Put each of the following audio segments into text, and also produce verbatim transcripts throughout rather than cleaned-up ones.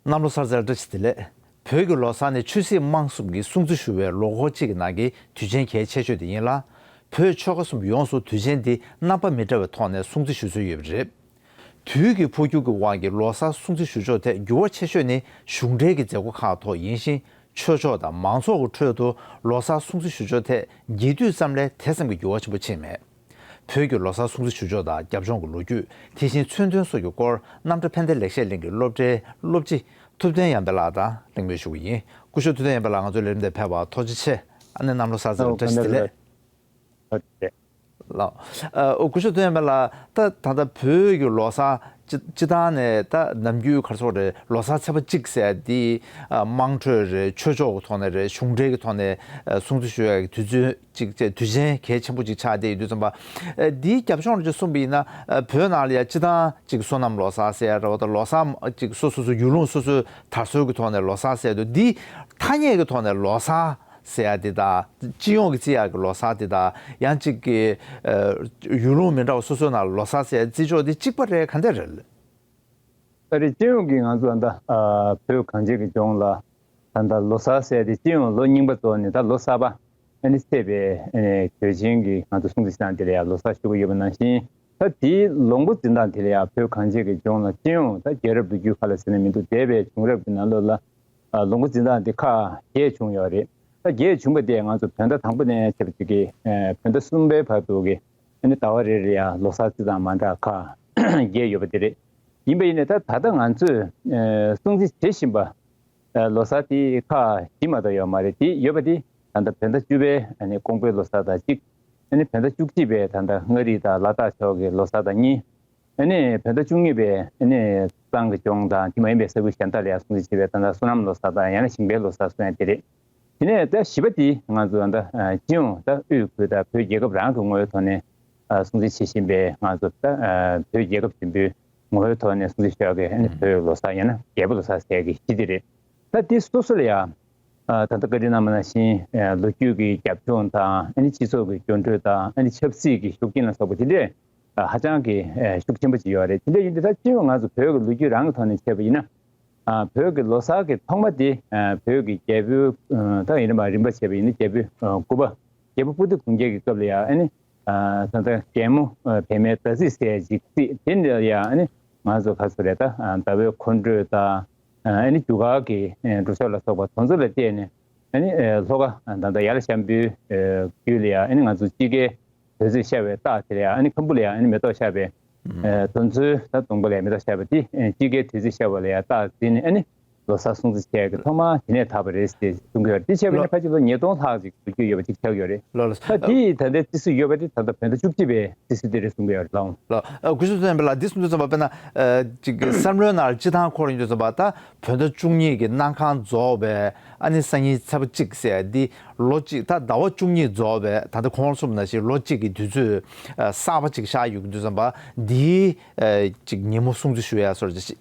གནམ་ལོ་གསར་ཚེས་བཀྲ་ཤིས་བདེ་ལེགས། བོད་ཀྱི་ལོ་གསར་ནི་ཆོས་སྲིད་དམངས་གསུམ་གྱི་སྲུང་བརྩི་ཞུ་བའི་ལོ་འཁོར་གཅིག་གི་ནང་གི་དུས་ཆེན་གལ་ཆེ་ཤོས་དེ་ཡིན་ལ། བོད་ཆོལ་ཁ་གསུམ་ཡོངས་སུ་དུས་ཆེན་འདི་རྣམ་པ་མི་འདྲ་བའི་ཐོག་ནས་སྲུང་བརྩི་ཞུ་སྲོལ་ཡོད་པ་རེད། དུས་ཀྱི་འཕོ་འགྱུར་གྱི་དབང་གིས་ལོ་གསར་སྲུང་བརྩི་ཞུ་ཕྱོགས་ཐད་འགྱུར་བ་ཆེ་ཤོས་ནི་གཞུང་འབྲེལ་གྱི་མཛད་སྒོ་ཁག་ཐོག་ཡིན་ཞིང་། ཆོས་ཕྱོགས་དང་མང་ཚོགས་ཀྱི་ཁྲོད་དུ་ལོ་གསར་སྲུང་བརྩི་ཞུ་ཕྱོགས་ཐད་རྒྱས་བསྡུས་ཙམ་ལས་དེ་ཙམ་གྱི་འགྱུར་བ་ཆེན་པོ་ཕྱིན་མེད། བོད་ཀྱི་ལོ་གསར་སྲུང་བརྩི་ཞུ་ཕྱོགས་དང་རྒྱབ་ལྗོངས་ཀྱི་ལོ་རྒྱུས། དེ་བཞིན་མཚོན་དོན་སོགས་ཀྱི་སྐོར། རྣམ་གྲྭ་ཕན་བདེ་ལེགས་བཤད་གླིང་གི་སློབ་གྲྭའི་སློབ་སྤྱི་ཐུབ་བསྟན་ཡར་འཕེལ་ལགས་དང་གླེང་མོལ་ཞུ་གི་ཡིན། སྐུ་ཞབས་ཐུབ་བསྟན་ཡར་འཕེལ་ལགས། ང་ཚོའི་ལས་རིམ་དེར་ཕེབས་པར་ཐུགས་རྗེ་ཆེ། ཨ་ནི་གནམ་ལོ་གསར་ཚེས་ཨོ་བཀྲ་ཤིས་བདེ་ལེགས། ཨོ་ལགས། ཨ། ཨོ། སྐུ་ཞབས་ཐུབ་བསྟན་ཡར་འཕེལ་ལགས། ད་ད་ལྟ་བོད་ཀྱི་ལོ་གསར་སྤྱི་སྤྱི་བཏང་ནས་ད་ནམ་རྒྱུན་ག་རེ་ཟེར་དགོས་རེད། ལོ་གསར་ཚེས་པ་གཅིག་ཟེར་ཡ་འདི། ཨ། དམངས་ཁྲོད་རེད། ཆོས་ཕྱོགས་ཀྱི་ཐོག་ནས་རེད། གཞུང་འབྲེལ་གྱི་ཐོག་ནས། ཨ། སྲུང་བརྩི་ཞུ་ཡ་གི་དུས་ཚོད་ཅིག་བྱས། དུས་ཆེན་གལ་ཆེན་པོ་ཅིག་ཆགས་བསྡད་ཡོད་དུས་ཙམ་པ། ཨ། འདིའི་རྒྱབ་ལྗོངས་ལ་ཅིག་གསུངས་པ་ཡིན་ན། ཨ། བོད་ནང་ལ་ཡ་སྤྱི་བཏང་ཅིག་སོ་ནམ་ལོ་གསར་ཟེར་ཡ་རེད་པ། ད་ལོ་གསར་ཅིག་སོ་སོ་སོ་ཡུལ་ལུང་སོ་སོའི་དར་སྲོལ་གྱི་ཐོག་ནས་ལོ་གསར་ཟེར་ཡ་འདུག་འདི་ཐ་སྙད་ཀྱི་ཐོག་ནས་ལོ་གསར་ཟེར་ཡ་འདི་དང་། སྤྱི་ཡོངས་ཀྱི་བརྩི་ཡག་གི་ལོ་གསར་འདི་དང་། ཡང་ཅིག་གི། ཨ། ཡུལ་ལུང་མི་འདྲ་བ་སོ་སོའི་ནང་ལ་ལོ་གསར་ཟེར་ཡ་བརྩི་ཕྱོགས་འདི་གཅིག་པ་རེད། ག་འདྲ་རེད། ད་རེས་སྤྱི་ཡོངས་ཀྱི་ང་ཚོ་ད་ལྟ། ཨ། བོད་གངས་ཅན་གྱི་ལྗོངས་ལ་ད་ལྟ་ལོ་གསར་ཟེར་ཡ་དེ་སྤྱི་ཡོངས་ལོ་རྙིང་པ་རྫོགས་ནས་ད་ལོ་གསར་པ་ཨ་ནི་ཚེས་པའི་ཨ་ནི་དུས་ཆེན་གྱི་ང་ཚོ་སྲུང་བརྩི་ཞུ་སྟངས་དེ་ལ་ཡང་ལོ་གསར་ཞུ་གི་ཡོད་པ་ནང་བཞིན། ད་དེའི་ལོ་འགོ་འཛིན་སྟངས་དེ་ལ་ཡང་བོད་གངས་ཅན་གྱི་ལྗོངས་ལ་སྤྱི་ཡོངས་ད་རྒྱལ་རབས་ལོ་རྒྱུས་ཁག་ལ་ཟེར་ན་མི་འདུག་འདས་པའི་བྱུང་རབས་ཀྱི་ནང་ལོགས་ལ། ཨ། ལོ་འགོ་འཛིན་སྟངས་འདི་ཁག་བརྒྱད་བྱུང་ཡོད་རེད། ད་བརྒྱད་བྱུང་བ་དེ་ང་ཚོ་བོད་ཟླ་དང་པོ་ནས་བྱས་པ་ཅིག་གི། ཨ། བོད་ཟླ་གསུམ་པའི་བར་དུ་གི་ཨ་ནི་ཟླ་བ་རེ་རེ་ཡང་ལོ་གསར་རྩི་སྟངས་མ་འདྲ་ཁག་བརྒྱད་ཡོད་པ་དེ་རེད། ཡིན་པ་ཡིན་ནའི་ད་ད་ལྟ་ང་ཚོས། ཨ། སྲུང་བརྩི་བྱེད་བཞིན་པ། ཨ། ལོ་གསར་དེ་ཁག་བཞི་མ་གཏོགས་ཡོད་མ་རེད། དེ་ཡོད་པ་དེ་ད་ལྟ་བོད་ཟླ་བཅུ་པའི་ཨ་ནི་ཀོང་པོའི་ལོ་གསར་དང་གཅིག་ཨ་ནི་བོད་ཟླ་བཅུ་གཅིག་པའི་ད་ལྟ་མངའ་རིས་དང་ལ་དྭགས་ཕྱོགས་ཀྱི་ལོ་གསར་དང་གཉིས། ཨ་ནི་བོད་ཟླ་བཅུ་གཉིས་པའི་ཨ་ནི་གཙང་གི་ལྗོངས་དང་དེ་མ་ཡིན་པའི་ས་ཁུལ་གཞན་དག་ལ་ཡང་སྲུང་བརྩི་བྱེད་པའི་ད་ལྟ་སོ་ནམ་ལོ་གསར་དང་ཡང་ན་ཞིང་པའི་ལོ་གསར་གསུང་ཡ་དེ་རེད། དེ་ནས་ད་བཞི་པ་དེ་ང་ཚོ་ད་ལྟ་སྤྱི་ཡོངས་ད་དབུས་ཁུལ་དང་བོད་རྒྱལ་ཁབ་རང་གི་ངོ་བོའི་ཐོག་ནས་སྲུང་བརྩི་བྱེད་བཞིན་པའི་ང་ཚོ་ད་བོད་རྒྱལ་ཁབ་ཆེན་པོའི་ངོ་བོའི་ཐོག་ནས་སྲུང་བརྩི་ཞུ་ཡ་གི་ཨ་ནི་བོད་ལོ་གསར་ཡང་ན་རྒྱལ་པོ་ལོ་གསར་ཟེར་ཡ་གི་བཞི་དེ་རེད། ད་དེ་སོ་སོ་ལ་ཡང་། ཨ། ད་ལྟ་བཀའ་འདྲི་གནང་བ་ནང་བཞིན། ཨ། ལོ་རྒྱུས་ཀྱི་རྒྱབ་ལྗོངས་དང་། ཨ་ནི་སྤྱི་ཚོགས་ཀྱི་འགྱུར་འགྲོས་དང་། ཨ་ནི་ཆབ་སྲིད་ཀྱི་ཤུགས་རྐྱེན་ལ་སོགས་པ་དེ་འདྲས། ཨ། ཧ་ཅང་གི། ཨ། ཤུགས་ཆེན་པོ་ཅིག་ཡོད་རེད། དེ་འདྲ་ཡིན་དུས་ད་སྤྱི་ཡོངས་ང་ཚོ་བོད་ཀྱི་ལོ་རྒྱུས་རང་གི་ཐོག་ནས་བྱས་པ་ཡིན་ན། ཨ། བོད་ཀྱི་ལོ་གསར་གྱི་ཐོག་མ་དེ། ཨ། བོད་ཀྱི་རྒྱལ་པོའི། ཨ། ད་ཡིན་ན་མ་རིམ་པ་བྱས་པ་ཡིན་ན་རྒྱལ་པོའི། ཨ། དགུ་པ་རྒྱལ་པོ་པོ་ཏི་གུང་རྒྱལ་གྱི་སྐབས་ལ་ཡང་། ཨ་ནི། ཨ། ད་ལྟ་རྒྱལ་མོ། ཨ། བལ་མོའི་ཟླ་རྩིས་ཟེར་ཅིག་རྩིས། དེ་འདྲ་ཡང་ཨ་ནི་ང་ཚོ་ག་ཚོད་རེད། ད་ཟླ་བའི་འཁོར་འགྲོས་དང་། ཨ་ནི་རྒྱུ་སྐར་གྱི་འགྲོ་ཕྱོགས་ལ་སོགས་པ་དེ་ཚོ་ལ་བལྟས་ནས། ཨ་ནི་ལྷོ་ཁ་ད་ལྟ་ཡར་ལ་ཤམ་བུའི་རྒྱུད་ལ་ཡང་ཨ་ནི་ང་ཚོ་དཔྱིད་ཀའི་དུས་ཚོད་ཤར་བའི་རྟགས་དེ་ལ་ཡང་། ཨ་ནི་ཁམ་བུ་ལ་ཡང་ཨ་ནི་མེ་ཏོག་ཤར་བའི། ཨ། དོན་ཚུལ་ད་གདོང་པ་ལ་ཡང་མེ་ཏོག་ཤར་བ་དེ། ཨ། དཔྱིད་ཀའི་དུས་ཚོད་ཤར་བ་ལ་ཡང་རྟགས་འཛིན་ནས། ཨ་ནི་ལོ་གསར་སྲུང་བརྩི་བྱས་ཀྱི་ཐོག་མ་དེ་ནས་དར་བ་རེད་ཟེར་གསུང་གི་ཡོད་རེད། དེ་བྱས་པ་ཡིན་ན་ལོ། ཕལ་ཆེར་ལོ་ཉིས་སྟོང་ལྷག་ཅིག་ལོ་རྒྱུས་ཡོད་པ་ཅིག་ཆགས་ཀྱི་ཡོད་རེད། ལོ་ལོ། ད་དེ་ད་ལྟའི་རྩི་སྲོལ་ཡོད་པ་དེ་ད་ལྟ་བོད་ཟླ་བཅུ་གཅིག་པའི་རྩི་སྲོལ་དེ་རེད་གསུང་གི་ཡོད་རེད། ལགས་འོང་། ལོ། ཨ། སྐུ་ཞབས་ཚེ་རིང་ལགས། འདི་གསུང་དུས་ཙམ་པ་དཔེར་ན། ཨ། ཅིག་གི་བསམ་བློའི་ནང་ལ་སྤྱི་བཏང་འཁོར་ཡོང་དུས་ཙམ་པ། ད་བོད་ཟླ་བཅུ་གཉིས་ཀྱི་གནམ་གང་རྫོགས་པའི་ཨ་ནི་སང་ཉིན་ཚེས་པ་གཅིག་ཟེར་འདི། ལོ་གཅིག་ད་ཟླ་བ་བཅུ་གཉིས་རྫོགས་པའི། ད་ལྟ་གོང་ལ་གསུངས་པ་ནང་བཞིན་ལོ་གཅིག་གི་དུས་ཚོད། ཨ། གསར་པ་ཅིག་ཤར་ཡོང་དུས་ཙམ་པ་འདིའི། ཨ། ཅིག་ཉིན་མོ་སྲུང་བརྩི་ཞུ་ཡ་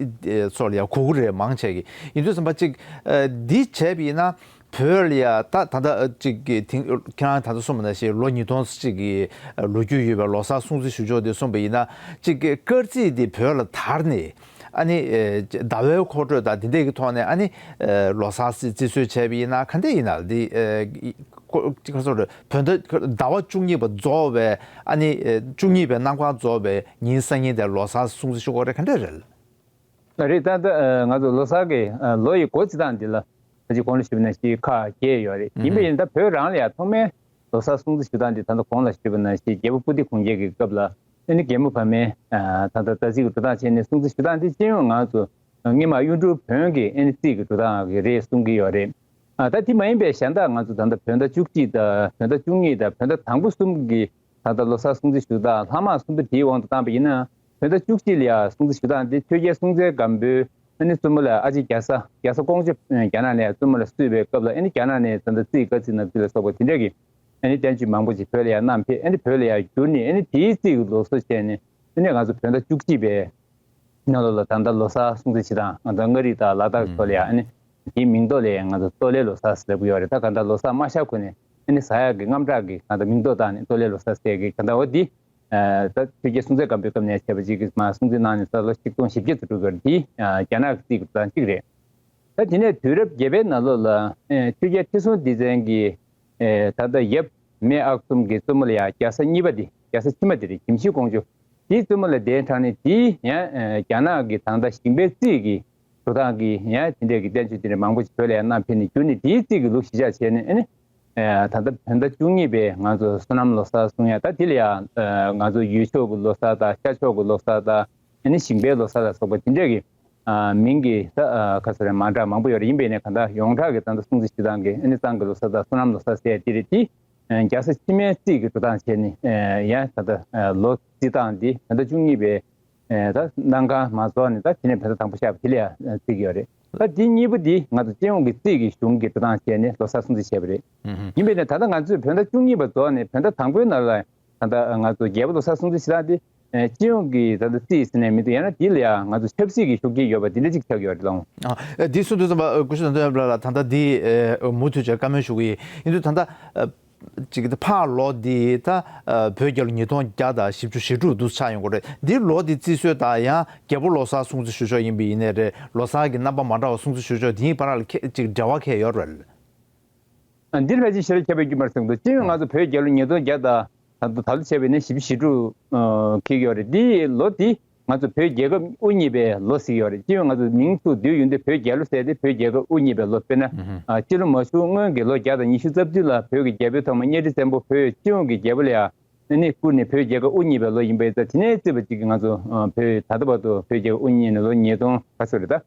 སོགས་ལ་ཡ་གོ་གི་རེད། མང་ཆེ་གིས། ཡིན་དུས་ཙམ་པ་ཅིག་ཨ། འདི་བྱས་པ་ཡིན་ན། བོད་ལ་ཡ་ད་ད་ལྟ་ཅིག་གི་དེང་ཁྱེད་རང་ད་ལྟ་གསུངས་པ་ནང་བཞིན་ལོ་ཉིས་སྟོང་ཅིག་གི་ལོ་རྒྱུས་ཡོད་པའི་ལོ་གསར་སྲུང་བརྩི་ཞུ་ཕྱོགས་དེ་གསུངས་པ་ཡིན་ན། ཅིག་གི་སྐར་རྩིས་དེ་བོད་ལ་དར་ནས། ཨ་ནི། ཨེ། ཟླ་བའི་འཁོར་འགྲོས་དང་དེ་འདྲས་ཀྱི་ཐོག་ནས། ཨ་ནི། ཨེ། ལོ་གསར་རྩི་རྩི་སྲོལ་བྱས་པ་ཡིན་ན་ག་འདྲས་ཡིན་ན། འདི། ཨེ། ཁོ་ཅིག་ག་ཚོད་རེད། བོད་ཟླ་ཟླ་བ་བཅུ་གཉིས་པ་རྫོགས་པའི། ཨ་ནི། ཨེ། བཅུ་གཉིས་པའི་གནམ་གང་རྫོགས་པའི་ཉིན་སང་ཉིན་དེ་ལོ་གསར་སྲུང་བརྩི་ཞུ་དགོས་རེད། ག་འདྲས་རེད། རེད། ད་ལྟ་ང་ཚོ་ལོ་གསར་གྱི་ལོ་ཡི་འགོ་བརྩི་སྟངས་འདི་ལ་ད་ཅི་གོང་ལ་ཞུས་པ་ནང་བཞིན་ཁག་བརྒྱད་ཡོད་རེད། ཡིན་པ་ཡིན་ད་བོད་རང་ལ་ཡང་ཐོག་མའི་ལོ་གསར་སྲུང་བརྩི་ཞུ་སྟངས་འདི་ད་ལྟ་གོང་ལ་ཞུས་པ་ནང་བཞིན་རྒྱལ་པོ་པོ་ཏི་གུང་རྒྱལ་གྱི་སྐབས་ལ། ཨ་ནི་རྒྱལ་མོ་བར་མའི་ད་ལྟ་ཟླ་རྩིས་ཀྱི་འགྲོ་སྟངས་བྱས་ནས་སྲུང་བརྩི་ཞུ་སྟངས་འདི་སྤྱི་ཡོངས་ང་ཚོ་སྔོན་མ་གཡུང་དྲུང་བོན་གྱི་ཨ་ནི་རྩིས་ཀྱི་འགྲོ་སྟངས་ཀྱི་རེད་གསུང་གི་ཡོད་རེད། ཨ། ད་དེ་མ་ཡིན་པའི་གཞན་དག་ང་ཚོ་ད་ལྟ་བོད་ཟླ་བཅུ་གཅིག་དང་བོད་ཟླ་བཅུ་གཉིས་དང་བོད་ཟླ་དང་པོ་གསུམ་གྱི་ད་ལྟ་ལོ་གསར་སྲུང་བརྩི་ཞུ་སྟངས་ལྷག་མ་གསུམ་པོ་དེའི་དབང་དུ་བཏང་པ་ཡིན་ན། བོད་ཟླ་བཅུ་གཅིག་ལ་ཡང་སྲུང་བརྩི་ཞུ་སྟངས་དེ་ཆོས་རྒྱལ་སྲོང་བཙན་སྒམ་པོས་ཨ་ནི་བཙུན་མོ་ལ། ཨ་ཅེ་རྒྱ་བཟའ། རྒྱ་བཟའ་ཀོང་ཇོ་རྒྱ་ནག་ནས་བཙུན་མོ་ལ་གསོས་པའི་སྐབས་ལ། ཨ་ནི་རྒྱ་ནག་ནས་ད་ལྟ་རྩིས་སྐར་རྩིས་ནག་རྩིས་ལ་སོགས་པ་དེ་འདྲ་གི་ཨ་ནི་བསྟན་བཅོས་མང་པོ་ཅིག་བོད་ལ་ཡང་བསྣམས་ཕེབས། ཨ་ནི་བོད་ལ་ཡང་བསྒྱུར་ནས། ཨ་ནི་དེའི་རྩིས་ཀྱི་ལུགས་སྲོལ་བྱས་ནས། ཨ་ནི་ང་ཚོ་བོད་ཟླ་བཅུ་གཅིག་པའི་ནང་ལོགས་ལ་ད་ལྟ་ལོ་གསར་སྲུང་བརྩི་བྱེད་སྟངས། ང་ཚོ་མངའ་རིས་དང་ལ་དྭགས་ཚོ་ལ་ཡང་། ཨ་ནི་དེའི་མིང་ཐོག་ལ་ཡང་ང་ཚོ་སྟོད་ལའི་ལོ་གསར་ཟེར་གྱི་ཡོད་རེད། ད་ག་ད་ལོ་གསར་མ་ཤར་གོང་ནས་ཨ་ནི་ཟ་ཡག་གི་དངངས་སྐྲག་གི་ང་ཚོ་མིང་ཐོག་བཏགས་ནས་སྟོད་ལའི་ལོ་གསར་ཟེར་གི། ག་ད་འོ་འདི། ཨ། ད་ཆོས་རྒྱལ་སྲོང་བཙན་སྒམ་པོའི་སྐབས་ནས་བྱས་པ་ཅིག་གི་མར་སྲུང་བརྩི་གནང་ནས་ད་ལོ་ཆིག་སྟོང་བཞི་བརྒྱ་ཙམ་འགྲོ་གི་ཡོད་རེད། དེ་རྒྱ་ནག་གི་རྩིས་ཀྱི་འགྲོ་སྟངས་གཅིག་རེད། ད་དེ་ནས་དུས་རབས་བརྒྱད་པའི་ནང་ལོགས་ལ་ཆོས་རྒྱལ་ཁྲི་སྲོང་ལྡེ་བཙན་གྱིས་ད་ལྟ་ཡབ་མེས་ཨག་གསུམ་གྱི་བཙུན་མོ་ལ་ཡང་རྒྱལ་ས་གཉིས་པ་དེ། རྒྱལ་ས་ཕྱི་མ་དེ་རེད། གྱིམ་ཤིང་ཀོང་ཇོ། དེའི་བཙུན་མོ་ལ་གདན་དྲངས་ནས། དེའི་ཡང་རྒྱ་ནག་གི་ད་ལྟ་ཞིང་པའི་རྩིས་ཀྱི་འགྲོ་སྟངས་ཀྱི་ཡང་དེ་འདྲས་ཀྱི་བསྟན་བཅོས་དེ་འདྲ་མང་པོ་ཞིག་བོད་ལ་ཡང་བསྣམས་ཕེབས་ནས་བསྒྱུར་ནས། དེའི་རྩིས་ཀྱི་ལུགས་གཞི་བཞག་བྱས་ནས། ཨ་ནི་ད་ལྟ་བོད་ཟླ་བཅུ་གཉིས་པའི་ང་ཚོ་སོ་ནམ་ལོ་གསར་གསུང་ཡ། ད་དེ་ལ་ཡང་ང་ཚོ་ཡུལ་ཕྱོགས་ཀྱི་ལོ་གསར་དང་ཤར་ཕྱོགས་ཀྱི་ལོ་གསར་དང་། ཨ་ནི་ཞིང་པའི་ལོ་གསར་ལ་སོགས་པ་དེ་འདྲས་ཀྱི་མིང་གི་ད་ག་ཚོད་རེད། མ་འདྲ་མང་པོ་ཡོད་རེད། ཡིན་པས་ནས་གང་ལྟར་ཡོངས་གྲགས་ཀྱི་ད་ལྟ་སྲུང་བརྩི་ཞུ་སྟངས་ཀྱི། ཨ་ནི་གཙང་གི་ལོ་གསར་དང་སོ་ནམ་ལོ་གསར་ཟེར་ཡ་དེ་རེད། དེ་རྒྱལ་ས་ཕྱི་མའི་རྩིས་ཀྱི་འགྲོ་སྟངས་བྱས་ནས་ཡང་ད་ལྟ་ལོ་བརྩི་སྟངས་འདི་ད་ལྟ་བཅུ་གཉིས་པའི་ད་གནམ་གང་མ་རྫོགས་ནས། ད་དེ་ནས་བོད་ཟླ་དང་པོ་ཤར་བ་དེ་ལ་ཡང་བརྩི་གི་ཡོད་རེད། ད་འདི་གཉིས་པོ་འདི་ང་ཚོ་སྤྱི་ཡོངས་ཀྱི་རྩིས་ཀྱི་གཞུང་གི་འགྲོ་སྟངས་བྱས་ནས་ལོ་གསར་སྲུང་བརྩི་བྱས་པ་རེད། ཡིན་པས་ནས་ད་ལྟ་ང་ཚོས་བོད་ཟླ་བཅུ་གཉིས་པ་རྫོགས་ནས་བོད་ཟླ་དང་པོའི་ནང་ལ་ད་ལྟ་ང་ཚོ་རྒྱལ་པོ་ལོ་གསར་སྲུང་བརྩི་བྱེད་སྟངས་འདི་སྤྱི་ཡོངས་ཀྱི་ད་ལྟ་རྩིས་ཟེར་ནས་མི་འདུག། ཡང་ན་འདི་ལ་ཡང་ང་ཚོ་ཆབ་སྲིད་ཀྱི་ཤུགས་རྐྱེན་ཡོད་པ་འདི་འདྲ་ཅིག་ཆགས་ཡོད་རེད་ལགས། ཨ། འདི་གསུང་དུས་ཙམ་པ་སྐུ་ཞབས་དོན་གྲུབ་ལགས་ལ་ད་ལྟ་འདི་མུ་མཐུད་བྱས་བཀའ་མོལ་ཞུ་གི་ཡིན། ཡིན་དུས་ད་ལྟ་ཅིག་ད་ཕར་ལོ་འདི་ད་བོད་རྒྱལ་ལོ་ཉིས་སྟོང་བརྒྱ་དང་བཞི་བཅུ་ཞེ་དྲུག་འདུག་ཆགས་ཡོང་གི་རེད། འདི་ལོ་འདི་བརྩི་སྲོལ་དང་ཡང་རྒྱལ་པོ་ལོ་གསར་སྲུང་བརྩི་ཞུ་ཕྱོགས་ཡིན་པ་ཡིན་ནའི་རེད། ལོ་གསར་གྱི་རྣམ་པ་མ་འདྲ་བ་སྲུང་བརྩི་ཞུ་ཕྱོགས་འདིའི་བར་ལ་ཁྱད་ཅིག་འབྲེལ་བ་གང་ཡང་ཡོད་རེད། འདིར་ཕལ་ཆེར་ཞེ་དྲག་ཁྱད་པར་ཡོད་མ་རེད་བསམ་འདུག། སྤྱི་ཡོངས་ང་ཚོ་བོད་རྒྱལ་ལོ་ཉིས་སྟོང་བརྒྱ་དང་ད་ལྟ་ད་ལོ་བྱས་པ་ཡིན་ན་བཞི་བཅུ་ཞེ་དྲུག་འཁེལ་གྱི་ཡོད་རེད། འདི་ལོ་འདི་ང་ཚོ་བོད་རྒྱལ་ཁབ་དབུ་བརྙེས་པའི་ལོ་ཟེར་གྱི་ཡོད་རེད། སྤྱི་ཡོངས་ང་ཚོ་མིང་ཚུར་བསྡུས་ཡོང་དུས་བོད་རྒྱལ་ལོ་ཟེར་ཏེ་བོད་རྒྱལ་ཁབ་དབུ་བརྙེས་པའི་ལོ། དཔེར་ན། ཨ། སྤྱི་ལོ་མ་བཞུགས་སྔོན་གྱི་ལོ་བརྒྱ་དང་ཉི་ཤུ་རྩ་བདུན་ལ་བོད་ཀྱི་རྒྱལ་པོའི་ཐོག་མ་གཉའ་ཁྲི་བཙན་པོ་བོད་སྤྱི་ཡོངས་ཀྱི་རྒྱལ་པོ་ལ་ཡང་ཨ་ནི་བཀུར་ནས་བོད་རྒྱལ་ཁབ་དབུ་བརྙེས་པའི་ལོ་ཡིན་པས། ད་དེ་ནས་བརྩིས་པ་ཅིག་གིས་ང་ཚོ་ཨ་བོད་ད་ལྟ་བར་དུ་བོད་རྒྱལ་ཁབ་དབུ་བརྙེས་ནས་ལོ་ཉིས་སྟོང་ག་ཚོད་རེད་ད།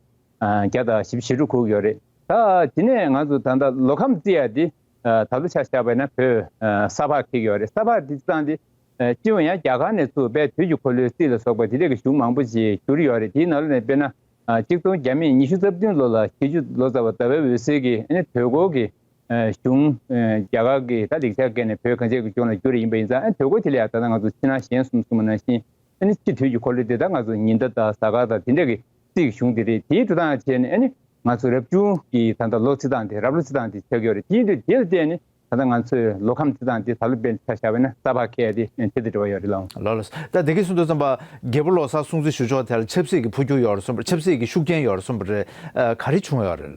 ཨ། བརྒྱ་དང་བཞི་བཅུ་ཞེ་དྲུག་འཁོར་གྱི་ཡོད་རེད། ད་དེ་ནས་ང་ཚོ་ད་ལྟ་ལོ་ཁམས་བརྩི་ཡ་དེ་ཨ་ད་ལོ་ཆ་བཞག་པ་ཡིན་ན་བོད་ཨ་ས་ཕག་འཁེལ་གྱི་ཡོད་རེད། ས་ཕག་དེ་བཏང་སྟེ་ཨ་སྤྱི་ཡོངས་ཡང་རྒྱ་གར་ནས་ཚུར་དཔལ་དུས་ཀྱི་འཁོར་ལོའི་རྩིས་ལ་སོགས་པ་དེ་འདྲས་ཀྱི་གཞུང་མང་པོ་ཞིག་བསྒྱུར་ཡོད་རེད། དེའི་ནང་ལོགས་ནས་དཔེར་ན། ཨ། གཅིག་སྟོང་བརྒྱ་མེད་ཉི་ཤུ་རྩ་བདུན་ལོ་ལ་ཁྱད་ཆོས་ལོ་ཙཱ་བ་ཟླ་བའི་འོད་ཟེར་གྱིས་ཨ་ནི་བོད་སྐོར་གྱི་ཨ་གཞུང་ཨ་རྒྱ་གར་གྱི་ད་ལེགས་ཆ་བཀལ་ནས་བོད་གངས་ཅན་གྱི་ལྗོངས་ལ་བསྒྱུར་བ་ཡིན་པ་ཡིན་ཙང་། ཨ་ནི་བོད་སྐོར་དེ་ལ་ཡང་ད་ལྟ་ང་ཚོ་ཕྱི་ནང་གཞན་གསུམ་གསུངས་པ་ནང་བཞིན། ཨ་ནི་སྤྱི་དུས་ཀྱི་འཁོར་ལོ་དེ་ད་ང་ཚོ་ཉི་ཟླ་དང་གཟའ་སྐར་དང་དེ་འདྲས་ཀྱི་རྩིས་ཀྱི་གཞུང་དེ་རེད། དེའི་འགྲོ་སྟངས་བྱས་ནས་ཨ་ནི་ང་ཚོ་རབ་བྱུང་གི་ད་ལྟ་ལོ་བརྩི་སྟངས་དེ། རབ་ལོ་བརྩི་སྟངས་དེ་ཆགས་ཀྱི་ཡོད་རེད། དེ་ཡིན་དུས་དེ་ལ་བརྟེན་ནས་ད་ལྟ་ང་ཚོས་ལོ་ཁམས་བརྩི་སྟངས་དེ་ད་ལོ་དཔེར་ཆ་བཞག་པ་ཡིན་ན་ས་ཕག་འཁེལ་ཡ་དེ་དེ་དང་འབྲེལ་བ་ཡོད་རེད་ལགས། ལགས་ལགས། ད་དེ་གའི་གསུང་དུས་ཙམ་པ་རྒྱལ་པོ་ལོ་གསར་སྲུང་བརྩི་ཞུ་ཕྱོགས་དེ་ལ་ཆབ་སྲིད་ཀྱི་འཕོ་འགྱུར་ཡོད་རེད་གསུངས་པ་རེད། ཆབ་སྲིད་ཀྱི་ཤུགས་རྐྱེན་ཡོད་རེད་གསུངས་པ་རེད། ཨ། ག་རེ་བྱུང་ཡོད་རེད།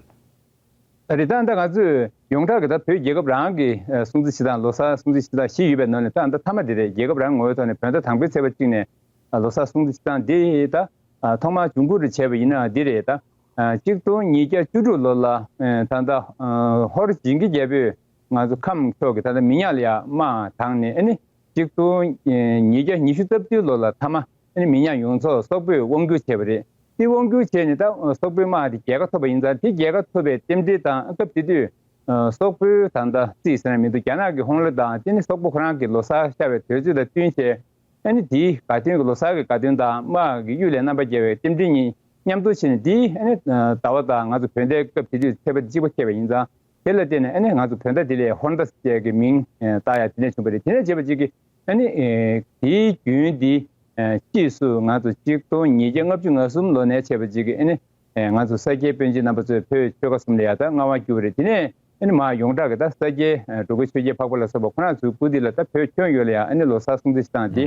ད་རེས་ད་ལྟ་ང་ཚོས་ཡོངས་གྲགས་ཀྱི་ད་བོད་རྒྱལ་ཁབ་རང་གི་ཨ་སྲུང་བརྩི་བྱེད་སྟངས། ལོ་གསར་སྲུང་བརྩི་བྱེད་སྟངས་བཞི་ཡོད་པའི་ནང་ནས་ད་ལྟ་མཐའ་མ་དེ་རེད། རྒྱལ་ཁབ་རང་ངོ་བོའི་ཐོག་ནས་བོད་ཟླ་དང་པོའི་ཚེས་པ་གཅིག་ནས་ཨ་ལོ་གསར་སྲུང་བརྩི་བྱེད་སྟངས་འདི་ད་ཨ་ཐོག་མར་འབྱུང་ཁུངས་རེ་བྱས་པ་ཡིན་ན་འདི་རེད། ད་ཨ་གཅིག་སྟོང་ཉིས་བརྒྱ་བཅུ་དྲུག་ལོ་ལ་ཨ་ད་ལྟ་ཨ་ཧོར་ཇིང་གི་རྒྱལ་པོས་ང་ཚོ་ཁམས་ཕྱོགས་ཀྱི་ད་ལྟ་མི་ཉག་ལ་ཡ་དམག་དྲངས་ནས། ཨ་ནི་གཅིག་སྟོང་ཉིས་བརྒྱ་ཉི་ཤུ་རྩ་བདུན་ལོ་ལ་མཐའ་མ་ཨ་ནི་མི་ཉག་ཡོངས་རྫོགས་སོག་པོས་དབང་བསྒྱུར་བྱས་པ་རེད། དེ་དབང་བསྒྱུར་བྱས་ནས་ད་སོག་པོའི་དམག་དེ་རྒྱལ་ཁ་ཐོབ་པ་ཡིན་ཙང་། དེ་རྒྱལ་ཁ་ཐོབ་པའི་རྟེན་འབྲེལ་དང་། སྐབས་དེ་དུས་སོག་པོའི་ད་ལྟ་རྩིས་ཟེར་ན་མི་འདུག། རྒྱ་ནག་གི་ཧོང་ལོ་དང་། དེ་ནི་སོག་པོ་ཁོ་རང་གི་ལོ་གསར་ཤར་བའི་དུས་ཚོད་དང་བསྟུན་བྱས། ཨ་ནི་དེའི་དགའ་སྟོན་གྱི་ལོ་གསར་གྱི་དགའ་སྟོན་དང་དམག་གི་གཡུལ་ལས་རྣམ་པར་རྒྱལ་བའི་རྟེན་འབྲེལ་གཉིས་མཉམ་དུ་བྱས་ནས། དེའི་ཨ་ནི་ཟླ་བ་དང་ང་ཚོ་བོད་ཟླའི་སྐབས་དེ་དུས་ཚེས་པ་གཅིག་པ་འཁེལ་བ་ཡིན་ཙང་། དེ་ལ་བརྟེན་ནས་ཨ་ནི་ང་ཚོ་བོད་ཟླ་དེ་ལ་ཧོར་ཟླ་ཟེར་གྱི་མིང་བཏགས་ཡ་དེ་ནས་བྱུང་བ་རེད། དེ་ནས་བྱས་པ་ཅིག་གིས་ཨ་ནི་ཨེ་དེའི་རྒྱུན་དེ་ཨེ་དཔྱིས་སུ་ང་ཚོ་གཅིག་སྟོང་ཉིས་བརྒྱ་ལྔ་བཅུ་ང་གསུམ་ལོ་ནས་བྱས་པ་ཅིག་གིས་ཨ་ནི་ཨེ་ང་ཚོ་ས་སྐྱའི་དཔོན་ཆེན་རྣམ་པ་ཚོས་བོད་ཆོལ་ཁ་གསུམ་ལ་ཡ་ད་མངའ་དབང་བསྒྱུར་བ་རེད། དེ་ནས་ཨ་ནི་མར་ཡོངས་གྲགས་ཀྱི་ད་ས་སྐྱའི་ཨེ་འགྲོ་མགོན་ཆོས་རྒྱལ་འཕགས་པ་ལ་སོགས་པ་ཁོ་རང་ཚོའི་སྐུ་དུས་ལ་ད་བོད་ཁྱོན་ཡོངས་ལ་ཡ་ཨ་ནི་ལོ་གསར་སྲུང་བརྩི་བྱེད་སྟངས་དེ་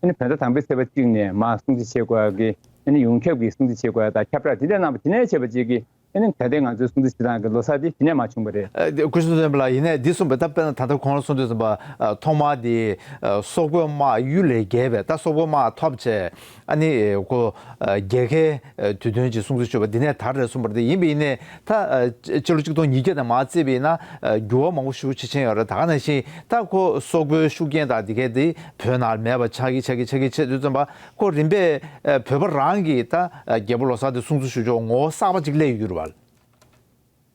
ཨ་ནི་བོད་ཟླ་དང་པོའི་ཚེས་པ་གཅིག་ནས་མར་སྲུང་བརྩི་བྱེད་དགོས་ཡ་གི། ཨ་ནི་ཡོངས་ཁྱབ་ཀྱི་སྲུང་བརྩི་བྱེད་དགོས་ཡ་དང་ཁྱབ་བསྒྲགས་དེ་འདྲ་གནང་བ་དེ་ནས་བྱས་པ་ཅིག་གིས། ཨ་ནི་ད་ལྟའི་ང་ཚོའི་སྲུང་བརྩི་བྱེད་སྟངས་ཀྱི་ལོ་གསར་དེ་དེ་ནས་མར་བྱུང་བ་རེད། ཨ། སྐུ་ཞབས་བསོད་ནམས་ལགས། ཡིན་ནའི་འདི་གསུངས་པ་ད་དཔེར་ན་ད་ལྟ་གོང་ལ་གསུངས་དུས་ཙམ་པ། ཨ། ཐོག་མར་དེ་ཨ་སོག་པོའི་དམག་གཡུལ་ལས་རྒྱལ་བས། ད་སོག་པོའི་དམག་ཐོབ་བྱས། ཨ་ནི་ཁོ་ཨ་རྒྱལ་ཁའི་ཨ་དུས་སྟོན་ཅིག་སྲུང་བརྩི་ཞུས་པ་འདི་ནས་ད་རེད་གསུངས་པ་རེད། ཡིན་པ་ཡིན་ནའི་ད་ཨ་སྤྱི་ལོ་གཅིག་སྟོང་ཉིས་བརྒྱ་དང་མར་བརྩིས་པ་ཡིན་ན་ཨ་འགྱུར་བ་མང་པོ་ཤུགས་ཆེ་ཕྱིན་ཡོད་རེད། ད་ག་ནང་བཞིན་ད་ཁོ་སོག་པོའི་ཤུགས་རྐྱེན་དང་འདི་གའི་དེ་བོད་ནང་མེད་པ་ཆགས་ཀྱི་ཆགས་ཀྱི་ཆགས་ཀྱི་བྱས་དུས་ཙམ་པ། ཁོ་རིམ་པས་ཨ་བོད་པ་རང་གིས་ད་ཨ་རྒྱལ་པོ་ལོ་གསར་དེ་སྲུང་བརྩི་ཞུ་ཕྱོགས་ངོ་བོ་གསར་པ་ཅིག་སླེབས་ཡོད་རེད་པ།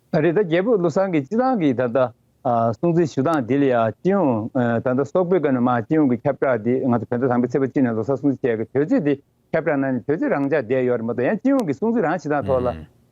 ཨ་རེད། ད་རྒྱལ་པོ་ལོ་གསར་གྱི་སྤྱི་བཏང་གི་ད་ལྟ་ཨ་སྲུང་བརྩི་ཞུ་སྟངས་འདི་ལ་ཡང་སྤྱི་ཡོངས་ཨ་ད་ལྟ་སོག་པོའི་སྒང་ནས་མར་སྤྱི་ཡོངས་ཀྱི་ཁྱབ་བསྒྲགས་འདི་ང་ཚོ་བོད་ཟླ་དང་པོའི་ཚེས་པ་གཅིག་ནས་ལོ་གསར་སྲུང་བརྩི་བྱས་ཀྱི་དུས་ཚོད་འདི་ཁྱབ་བསྒྲགས་གནང་ནས་དུས་ཚོད་རང་འཇགས་བསྡད་ཡོད་རེད་མ་གཏོགས། ཡང་སྤྱི་ཡོངས་ཀྱི་སྲུང་བརྩི་རང་བྱེད་སྟངས་ཐོག་ལ་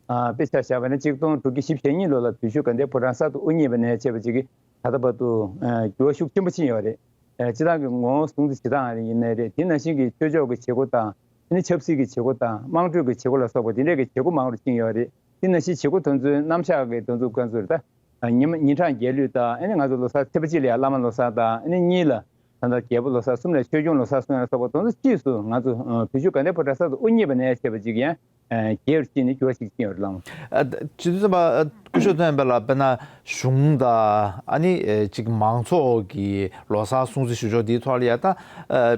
ཨ་དཔེ་ཆ་བཞག་པ་ན་གཅིག་སྟོང་དྲུག་བརྒྱ་བཞི་བཅུ་ཞེ་གཉིས་ལོ་ལ་བོད་གཞུང་དགའ་ལྡན་ཕོ་བྲང་གསར་དུ་དབུ་བརྙེས་པ་ནས་བྱས་པ་ཅིག་གིས་ད་ལྟ་བར་དུ་ཨ་འགྱུར་བ་ཤུགས་ཆེན་པོ་ཕྱིན་ཡོད་རེད། ཨ་སྤྱི་བཏང་གི་ངོ་བོ་སྲུང་བརྩི་བྱེད་སྟངས་ཡིན་ནའི་རེད། དེ་ནང་བཞིན་གྱི་ཆོས་ཕྱོགས་ཀྱི་བྱེད་སྒོ་དང་། ཨ་ནི་ཆབ་སྲིད་ཀྱི་བྱེད་སྒོ་དང་། དམངས་ཁྲོད་ཀྱི་བྱེད་སྒོ་ལ་སོགས་པ་དེ་འདྲས་ཀྱི་བྱེད་སྒོ་མང་རུ་ཕྱིན་ཡོད་རེད། དེ་ནང་བཞིན་བྱེད་སྒོ་དེ་ཚོའི་རྣམ་གཞག་གི་དེ་ཚོ་ག་ཚོད་རེད། ད་ཉི་མ་ཉིན་གྲངས་རྒྱལ་གླུ་དང་། ཨ་ནི་ང་ཚོ་ལོ་གསར་ཚེས་པ་གཅིག་ལ་ཡང་བླ་མ་ལོ་གསར་དང་། ཨ་ནི་གཉིས་ལ་ད་ལྟ་རྒྱལ་པོ་ལོ་གསར། གསུམ་ལ་ཆོས་སྐྱོང་ལོ་གསར་གསུང་ཡ་ལ་སོགས་པ་དེ་ཚོ་དཔྱིས་སུ་ང་ཚོ་ཨ་བོད་གཞུང་དགའ་ལྡན་ཕོ་བྲང་གསར་དུ་དབུ་བརྙེས་པ་ནས་བྱས་པ་ཅིག་ཡང་ ཨ་རྒྱས་པར་ཕྱིན་ནས་འགྱུར་བ་ཞིག་ཕྱིན་ཡོད་རེད་ལགས། ཨ་ད་སྤྱི་འཐུས་ཚན་པ་ཨ་སྐུ་ཞབས་ཐོན་པ་ལ་དཔེར་ན་གཞུང་དང་ཨ་ནི་ཨེ་ཅིག་མང་ཚོགས་ཀྱི་ལོ་གསར་སྲུང་བརྩི་ཞུ་ཕྱོགས་འདིའི་ཐོག་ལ་ཡ་ད་ཨ་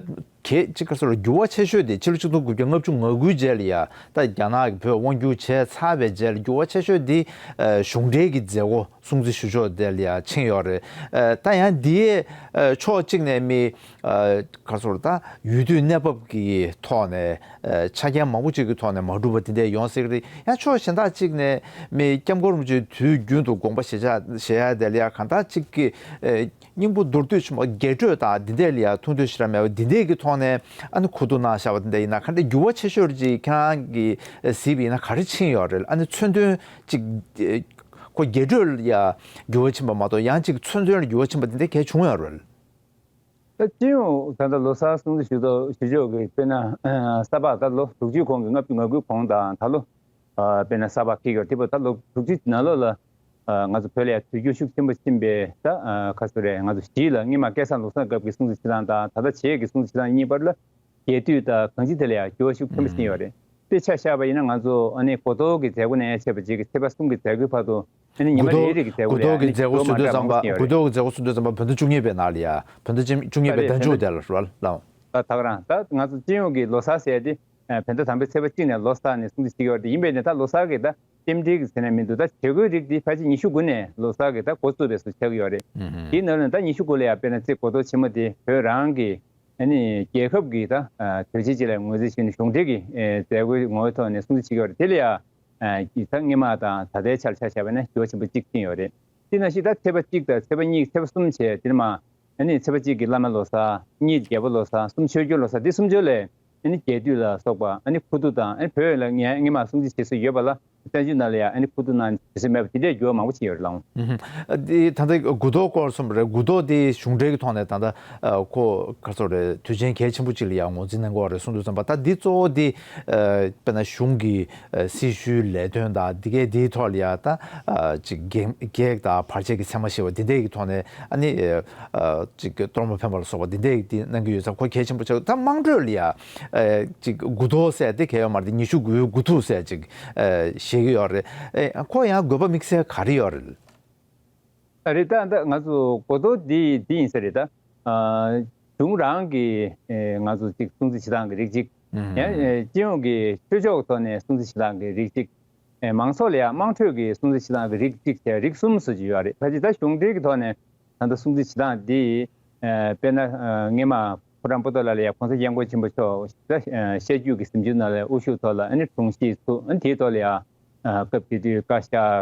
གལ་ཅིག་ག་ཚོད་ལ་འགྱུར་བ་ཆེ་ཤོས་དེ་ཕྱི་ལོ་ཆིག་སྟོང་དགུ་བརྒྱ་ལྔ་བཅུ་ང་དགུའི་རྗེས་ལ་ཡ་ད་རྒྱ་ནག་གིས་བོད་དབང་བསྒྱུར་བྱས་ཚར་བའི་རྗེས་ལ་འགྱུར་བ་ཆེ་ཤོས་འདི་ཨ་གཞུང་འབྲེལ་གྱི་མཛད་སྒོ་སྲུང་བརྩི་ཞུ་ཕྱོགས་དེ་ལ་ཡ་ཕྱིན་ཡོད་རེད། ཨ་ད་ཡང་འདིའི་ཨ་ཕྱོགས་གཅིག་ནས་མི་ཨ་ག་ཚོད་ལ་ད་ཡུལ་དུས་གནས་བབ་ཀྱི་ཐོག་ནས། ཨ་ཆ་རྐྱེན་མང་པོ་ཅིག་གི་ཐོག་ནས་མ་འགྲུབ་པ་དེ་འདྲ་ཡོང་སྲིད་ཀྱི་རེད། ཡང་ཕྱོགས་གཞན་དག་ཅིག་ནས་མི་སྐྱབས་མགོན་རིན་པོ་ཆེ་དུས་རྒྱུན་དུ་དགོངས་པ་བཞེས་བཞག་བཞེས་ཡ་དེ་ལ་ཡ་གང་ལྟར་ཅིག་གི་ཨེ་སྙིང་པོ་མདོར་བསྡུས་ཆེན་པོ་རྒྱས་སྤྲོས་དང་འདི་འདྲ་ལ་ཡ་ཐུགས་འདོད་ཞེ་དྲག་མེད་པ་འདི་འདྲ་གི་ཐོག་ནས་ཨ་ནི་ཁུ་བསྡུ་གནང་བཞག་པ་འདི་འདྲ་ཡིན་ན་ག་འདྲ་འགྱུར་བ་ཆེ་ཤོས་ཅིག་ཁྱེད་རང་གིས་གཟིགས་པ་ཡིན་ན་ག་རེ་ཕྱིན་ཡོད་རེད། ཨ་ནི་མཚོན་དོན་ཅིག་ཨེ་ཁོ་རྒྱས་སྤྲོས་ལ་ཡ་འགྱུར་བ་ཕྱིན་པ་མ་གཏོགས་ཡང་ཅིག་མཚོན་དོན་ལ་འགྱུར་བ་ཕྱིན་པ་འདི་འདྲ་གལ་བྱུང་ཡོད་རེད། ད་སྤྱི་ཡོངས་ད་ལྟ་ལོ་གསར་སྲུང་བརྩི་ཞུ་ཐོག་ཞུ་ཕྱོགས་ཀྱི་དཔེར་ན་ཨ་ས་ཕག་ད་ལོ་དྲུག་ཅུའི་གོང་གི་ལྔ་བཅུ་ང་དགུའི་གོང་དང་ད་ལོ་ཨ་དཔེར་ན་ས་ཕག་འཁེལ་ཡོད་དེ་བོ་ད་ལོ་དྲུག་ཅུ་ནང་ལོགས་ལ་ཨ་ང་ཚོ་བོད་ལ་ཡ་དུས་འགྱུར་ཤུགས་ཆེན་པོ་ཕྱིན་པའི་ད་ཨ་ག་ཚོད་རེད། ང་ཚོ་གཞིས་ལ་སྔོན་མ་སྐལ་བཟང་བློ་བཟང་སྐབས་ཀྱི་སྲུང་བརྩི་ཞུ་སྟངས་དང་ད་ལྟ་བྱེད་ཀྱི་སྲུང་བརྩི་ཞུ་སྟངས་གཉིས་བར་ལ་རྒྱས་བསྡུས་དང་གང་ཅི་དེ་ལ་ཡང་འགྱུར་བ་ཤུགས་ཆེན་པོ་ཕྱིན་ཡོད་རེད། དཔེ་ཆ་བཞག་པ་ཡིན་ན་ང་ཚོ་ཨ་ནི་དགུ་ཐོག་གི་མཛད་སྒོ་ནས་བྱས་པ་ཅིག་གི་ཚེས་པ་གསུམ་གི་མཛད་སྒོའི་བར་དུ་ཨ་ནི་ཉི་དགུ་མ་ཐོག་རེ་རེ་གི་མཛད་སྒོ་ལ་ཡང་ཨ་ནི་འགྱུར་བ་མ་འདྲ་མང་པོ་ཕྱིན་ཡོད་རེད། དགུ་ཐོག་གི་མཛད་སྒོ་གསུང་དུས་ཙམ་པ་བོད་ཟླ་བཅུ་གཉིས་པའི་ནང་ལ་ཡ་བོད་ཟླ་བཅུ་གཉིས་པའི་ཟླ་མཇུག་དེ་ལ་རེད་བ་ལགས། ད་ད་ག་རང་ད་ང་ཚོ་སྤྱི་ཡོངས་ཀྱི་ལོ་གསར་ཟེར་ཏེ་བོད་ཟླ་དང་པོའི་ཚེས་པ་གཅིག་ནས་ལོ་གསར་ནས་སྲུང་བརྩི་བྱེད་ཀྱི་ཡོད་རེད། ཡིན་པས་ན་ད་ལོ་གསར་གི་ད་རྟེན་འབྲེལ་གྱི་ཟེར་ན་མི་འདུག་ད་བྱེད་སྒོའི་རིགས་འདི་ཕལ་ཆེར་ཉི་ཤུ་དགུ་ནས་ལོ་གསར་གི་ད་འགོ་བཙུགས་པའི་བཟོ་ཆགས་ཀྱི་ཡོད་རེད། དེའི་ནང་ལ་ད་ཉི་ཤུ་དགུ་ལ་ཡང་དཔེར་ན་རྩེ་དགུ་ཐོག་ཆེན་མོ་དེ་བོད་རང་གི་ཨ་ནི་རྒྱལ་ཁབ་ཀྱི་ད་ཨ་གྲོས་ཆོད་ཅིག་ལ་ངོས་འཛིན་བྱས་ནས་གཞུང་འབྲེལ་གྱི་ཨེ་མཛད་སྒོའི་ངོ་བོའི་ཐོག་ནས་སྲུང་བརྩི་བྱེད་ཀྱི་ཡོད་རེད། དེ་ལ་ཡང་ཨ་ད་སྔོན་མ་དང་ད་ལྟའི་ཆར་ཆ་བཞག་པ་ན་འགྱུར་བ་ཆེན་པོ་གཅིག་ཕྱིན་ཡོད་རེད། དེ་ནང་བཞིན་ད་ཚེས་པ་གཅིག་དང་ཚེས་པ་གཉིས་ཚེས་པ་གསུམ་བྱས་དེ་ནས་མ་ཨ་ནི་ཚེས་པ་གཅིག་གི་བླ་མའི་ལོ་གསར། གཉིས་རྒྱལ་པོའི་ལོ་གསར། གསུམ་ཆོས་རྒྱལ་ལོ་གསར། འདི་གསུམ་ཆོས་ལས་ཨ་ནི་རྒྱས་བསྡུས་ལ་སོགས་པ་ཨ་ནི་ཁུ་བསྡུ་དང་ཨ་ནི་བོད་ལ་ངས་སྔོན་མ་སྲུང་བརྩི་བྱེད་སྲོལ་ཡོད་པ་ལ་བཙན་བྱོལ་ནང་ལ་ཡང་ཨ་ནི་ཁུ་བསྡུ་གནང་བྱེད་སྲོལ་མེད་པ་དེ་འདྲའི་འགྱུར་བ་མང་པོ་ཕྱིན་ཡོད་རེད་ལགས། ཨུ་ཧུམ། ཨ་འདི་ད་ལྟ་དགུ་ཐོག་སྐོར་གསུངས་པ་རེད། དགུ་ཐོག་དེ་གཞུང་འབྲེལ་གྱི་ཐོག་ནས་ད་ལྟ་ཨ་ཁོ་ག་ཚོད་རེད། དུས་ཆེན་གལ་ཆེན་པོ་གཅིག་ལ་ཡང་ངོས་འཛིན་གནང་གི་ཡོད་རེད་གསུངས་དུས་ཙམ་པ། ད་འདི་གཙོ་བོ་དེ་ཨ་དཔེར་ན་གཞུང་གི་ཨ་སྲི་ཞུའི་ལས་དོན་དང་འདི་གའི་འདིའི་ཐོག་ལ་ཡང་ད་ཨ་ཅིག་གེགས་གེགས་དང་བར་ཆད་ཀྱི་མཚན་མ་ཞེས་པ་འདི་འདྲའི་གི་ཐོག་ནས་ཨ་ནི་ཨ་ཅིག་གཏོར་མ་འཕེན་པ་ལ་སོགས་པ་འདི་འདྲའི་གི་འདི་གནང་གི་ཡོད་ཙང་ཁོ་གལ་ཆེན་པོ་ཆགས། ད་དམངས་ཁྲོད་ལ་ཡང་ཨ་ཅིག་དགུ་ཐོག་ཟེར་དེ་གལ་ཡོད་མ་རེད། ཉི་ཤུ་དགུའི་དགུ་ཐུག་ཟེར་ཅིག་ཨ་བཤད་ཀྱི་ཡོད་རེད། ཨེ་ཁོ་ཡང་དགོས་པ་དམིགས་བསལ་ག་རེ་ཡོད་རེད། ཨ་རེད། ད་ད་ང་ཚོ་དགུ་ཐོག་འདི་འདི་ཡིན་ས་རེད། ད་ཨ་གཞུང་རང་གི་ཨེ་ང་ཚོ་ཅིག་སྲུང་བརྩི་བྱེད་སྟངས་ཀྱི་རིགས་གཅིག་ཡང་ཨེ་སྤྱི་ཡོངས་ཀྱི་ཆོས་ཕྱོགས་ཐོག་ནས་སྲུང་བརྩི་བྱེད་སྟངས་ཀྱི་རིགས་གཅིག་ཨེ་མང་ཚོགས་ལ་ཡང་དམངས་ཁྲོད་ཀྱི་སྲུང་བརྩི་བྱེད་སྟངས་ཀྱི་རིགས་གཅིག་བྱས་རིགས་གསུམ་བཟོ་གི་ཡོད་རེད། ཕལ་ཆེར་ད་གཞུང་འབྲེལ་གྱི་ཐོག་ནས་ད་ལྟ་སྲུང་བརྩི་བྱེད་སྟངས་འདི་ཨེ་དཔེར་ན་ཨ་སྔོན་མ་ཕོ་བྲང་པོ་ཏ་ལ་ལ་ཡ་༸གོང་ས་༸སྐྱབས་མགོན་ཆེན་པོ་མཆོག་ད་ཨ་བཤད་རྒྱུད་ཀྱི་ཟིན་བྲིས་ནང་ལ་དབུ་བཞུགས་ཐོག་ལ་ཨ་ནི་དྲུང་ཆེ་ཚུགས། ཨ་ནི་དེའི་ཐོག་ལ་ཡ་ཨ་སྐབས་དེ་དུས་བཀའ་ཤག་